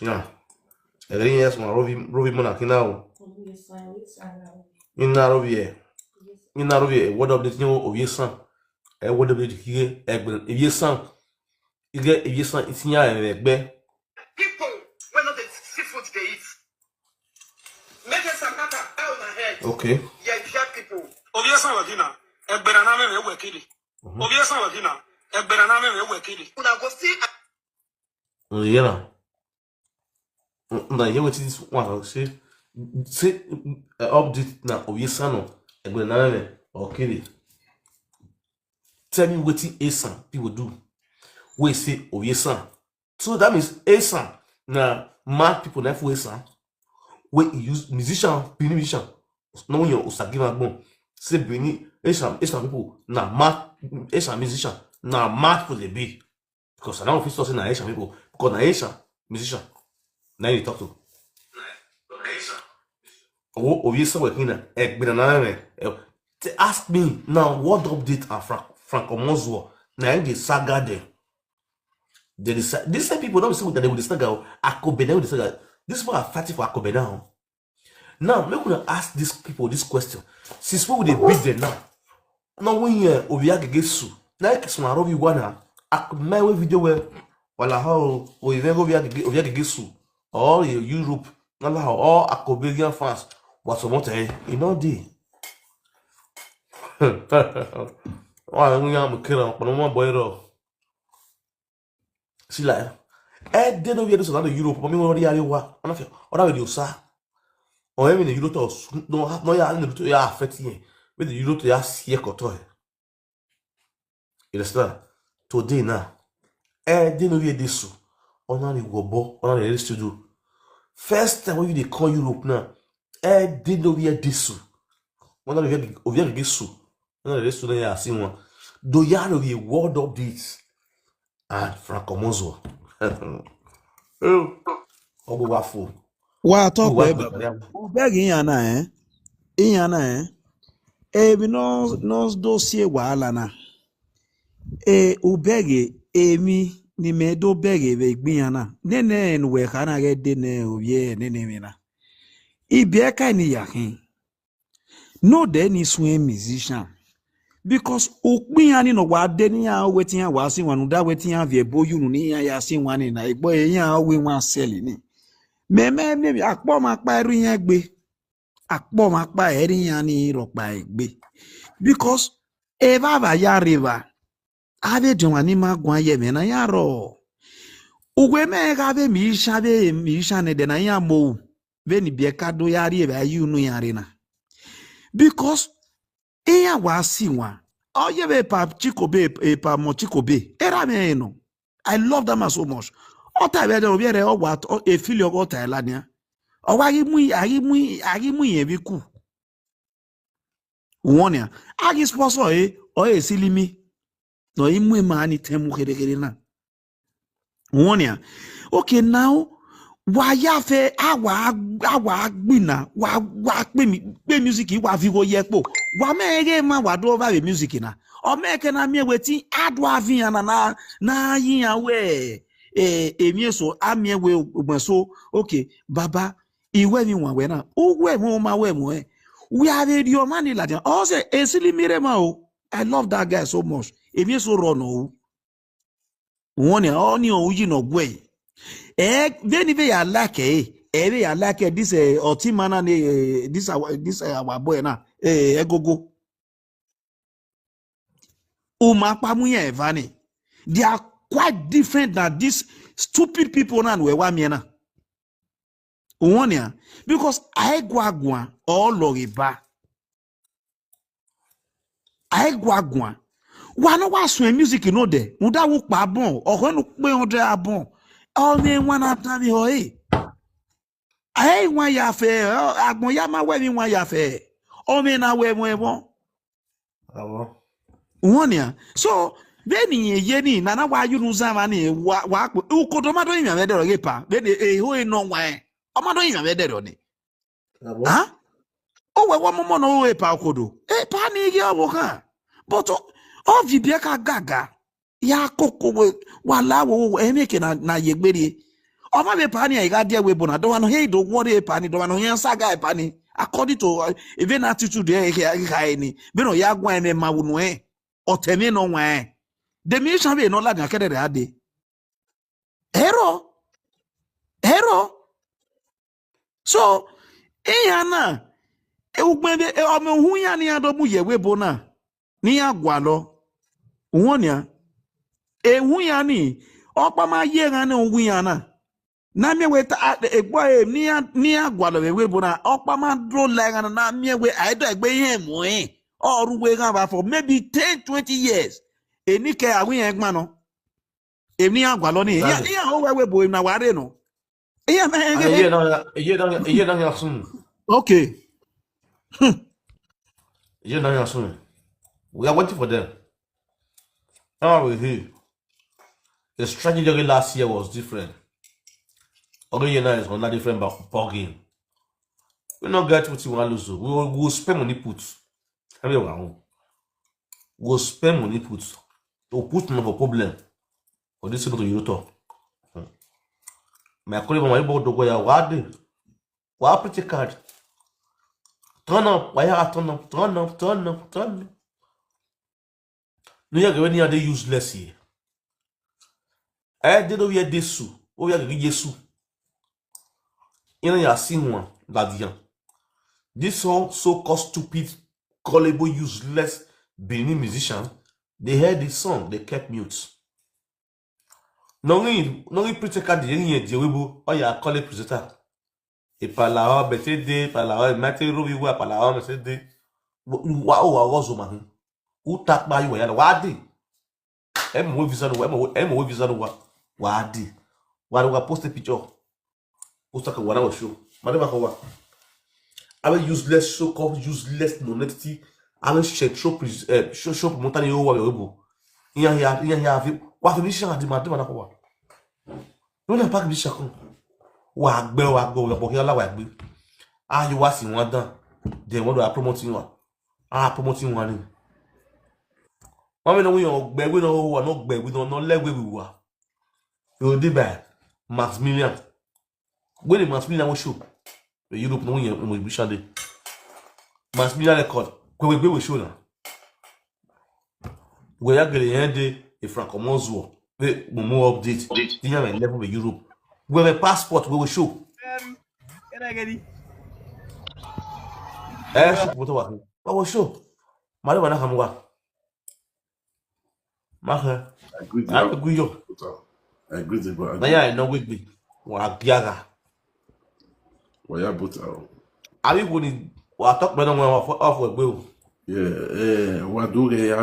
Yeah. Ẹ̀rí yẹn sùn àròbí mọ́nà kí náà o. Iná àròbí ẹ̀. Iná àròbí ẹ̀ wọ́dọ̀ bí tí wọ́n òye sàn. Ẹ wọ́dọ̀ bí kí ẹ gbẹ̀rẹ̀ ìyé sàn. Ige ìyé sàn ìtìyà ẹ̀ rẹ̀ gbẹ́. People wey no dey see food dey eat. Make a sakata out na head. Okay. Yeah, yeah, people. Ovie Esan wekina, egbena na meme wekiri. Ovie Esan wekina, egbena na meme wekiri. Una go see. You hear now? Now hear wetin this one talk say, say uh, update na Ovie Esan no, egbena na meme wekiri. Tell me wetin Esan people do. We say Ovie Esan. So that means Esan na mad people na for Esan. When he use musician, Benin musician, no when your Osagiva gbon. Say Benin, Esan, Esan people na mad, Esan musician na mad people they be. Because I don't feel say na Asian people. Because na Asian musician. Now you talk to. Oh, oh, yes, so we're here. They ask me now what update are Frank Frank Omozwo. Now the saga there. They decide, these same people don't see that they will saga. Akobe, they will saga. This people are fighting for Akobe now. Now, make una ask these people this question. Since when we dey beat them now? Now when you Obiagege su, na ikisma robi wana. Akmai we video we wala how we even go Obiagege su. All Europe, na la how all Akobelian fans. But so what eh? You know the. Why we am kira, but no boy ro. See like, eh, they know where this another Europe, but me already are wa. Ona fe, ona we do sa. O emi ne Europe to no have no ya ne to ya affect here. We the Europe to ya sie koto eh. You understand? Today now, eh, they know where this so. Ona ni wobo, ona ni studio. First time when they call Europe now, eh, they know where this so. Ona ni where this so. Ona ni studio ya see one. Do ya know the world of this? And Frank Omozo. Oh, Ogo Wafo. Wa talk we baba. Ubegi yana eh. Yana eh. Ebi no no do sie wahala na. E ubegi emi ni me do begi be gbin yana. Nene en we kana ge de ne ovie nene mi na. Ibi eka ni yakin. No dey ni swing musician. Because ukpin ani no wa de ni ya wetin ya wa si wanu da wetin ya vie bo yunu ni ya ya si wani na igbo e ya we wan sell ni. Me me me akpo ma pa ri yan gbe. Akpo ma pa ri yan ni ro pa gbe. Because e ba ba ya river. Ave joma ni ma gwan ye me na ya ro. Uwe me ga ve mi sha ve mi sha ne de na ya mo. Ve ni bie ka do ya ri e ba yu nu ya ri na. Because e ya wa si wa. O ye ve pa chiko be e pa mo chiko be. Era me no. I love that man so much. O ta ve de o bi re o wa e feel o ta la ni. O wa yi mu yi mu yi mu ye vi ku. One ya. Agi sponsor e o e silimi. No imu e ma ni temu kere kere na. One ya. Okay, now wa ya fe awa awa gbina wa wa pe mi pe music wa fi go ye po. Wa me ge ma wa do over the music na. O me ke na mi wetin adu avi na na na yin awe. Eh, emi so ami we so okay baba iwe mi wan we na. Uwe mo ma we mo eh. We are radio man la. O se esili mire ma o. I love that guy so much. Emi so ro no o. Won ni o ni o yi no gwe. Eh, veni ve ya like eh. Eh, ve ya like eh, this eh, otimana ni eh, this our this eh, our boy na. Eh, egogo. Uma pa mu ye vani. They are quite different than these stupid people na we wa mi na. Won ya because aigwagwa or loriba. Aigwagwa. Wa no wa sun music no de. Mu da wo pa bon. O ko nu pe hundred abon. O me wan na ta mi ho e. Ai wan ya fe. Agbon ya ma we mi wan ya fe. O me na we mo e bon. Abo. Won ya. So then ye ye ni na na wa yu nu zama ni wa wa ukodo ma do yin me de ro ge pa. Be de e ho e no wa e. O ma do yin me de ro ni. Abo. Ha? O we wa mo mo no e pa okodo. E pa ni ge owo kan. But o o vi bi ka gaga. Ya koko we wa la wo e me ke na na ye gbere. O ma be pa ni e ga de we bona do wa no he do worry e pa ni do wa no yan saga e pa ni. According to uh, even attitude e ke ga e ni. Be no ya gwa e me ma wo no e. O te me no wa e. De mi sha be no la ga kede re ade. Hero. Hero. So, iya na, Ugbende, ọmọ ohun ya ni adomu yewe bona. Ni agwalo. Uhonya. Ehun ya ni. Okpa ma ye gane ohun ya na. Na mi we ta egbo e ni a ni agwalo we we bona. Okpa ma dro la gane na mi we aido egbe ye mo e. Oru we gan ba for maybe ten, twenty years. Eni ke awi egma no. Eni agwalo ni. Iya iya o we we bo na ware no. Iya me. Iye na iye na iye na ya sun. Okay. Iye na ya sun. We are waiting for them. How are we here? The strategy last year was different. Okay, year now is another different ball game. We not get what you want to lose. We will, we will spend money put. Everyone. We will spend money put. To put money for problem. For this thing to you talk. My colleague, my boy, the way I want it. Wa pretty card. Turn up, why you turn up, turn up, turn up, turn up. No, you get any other useless here. I did over here this su, over here this su. You know, you are seeing one that young. This whole so-called stupid, gullible, useless Benin musician. They heard this song, they kept mute. No, no, pretty card, you hear the way, oh, yeah, call it presenter. Ipalawa betede, ipalawa mate robi wa, ipalawa betede. Wa o wa rozo mahu. Utakpa yu wa ya wa di. Em we visa no wa, em we visa no wa. Wa di. Wa wa post a picture. Post ka wa na show. Made ba ko wa. Abe useless show called useless nonentity. Abe show show show promoter ni o wa ebo. Iya ya iya ya fi. Wa fi mi sha di ma di ma na ko wa. No na pack this shakun. Wa gbe wa gbe wa boki ala wa gbe. Ah, you was in one down. Then what do I promoting one? Ah, promoting one. Mami no we on gbe we no wa no gbe we no no le we we wa. You dey by Maximilian. When the Maximilian will show. The Europe no we we be shade. Maximilian record. Kwe we we show na. We are getting end the Francomozuo. We more update. Tinya me level with Europe. We have a passport we will show. Can I get it? Eh, show what wa. We will show. Mari wana kamwa. Maka. I agree. I agree yo. I agree with you. Na ya no we be. Wa biaga. Wa ya but out. Abi wo ni wa talk me no wa off we o. Yeah, eh, wa do ya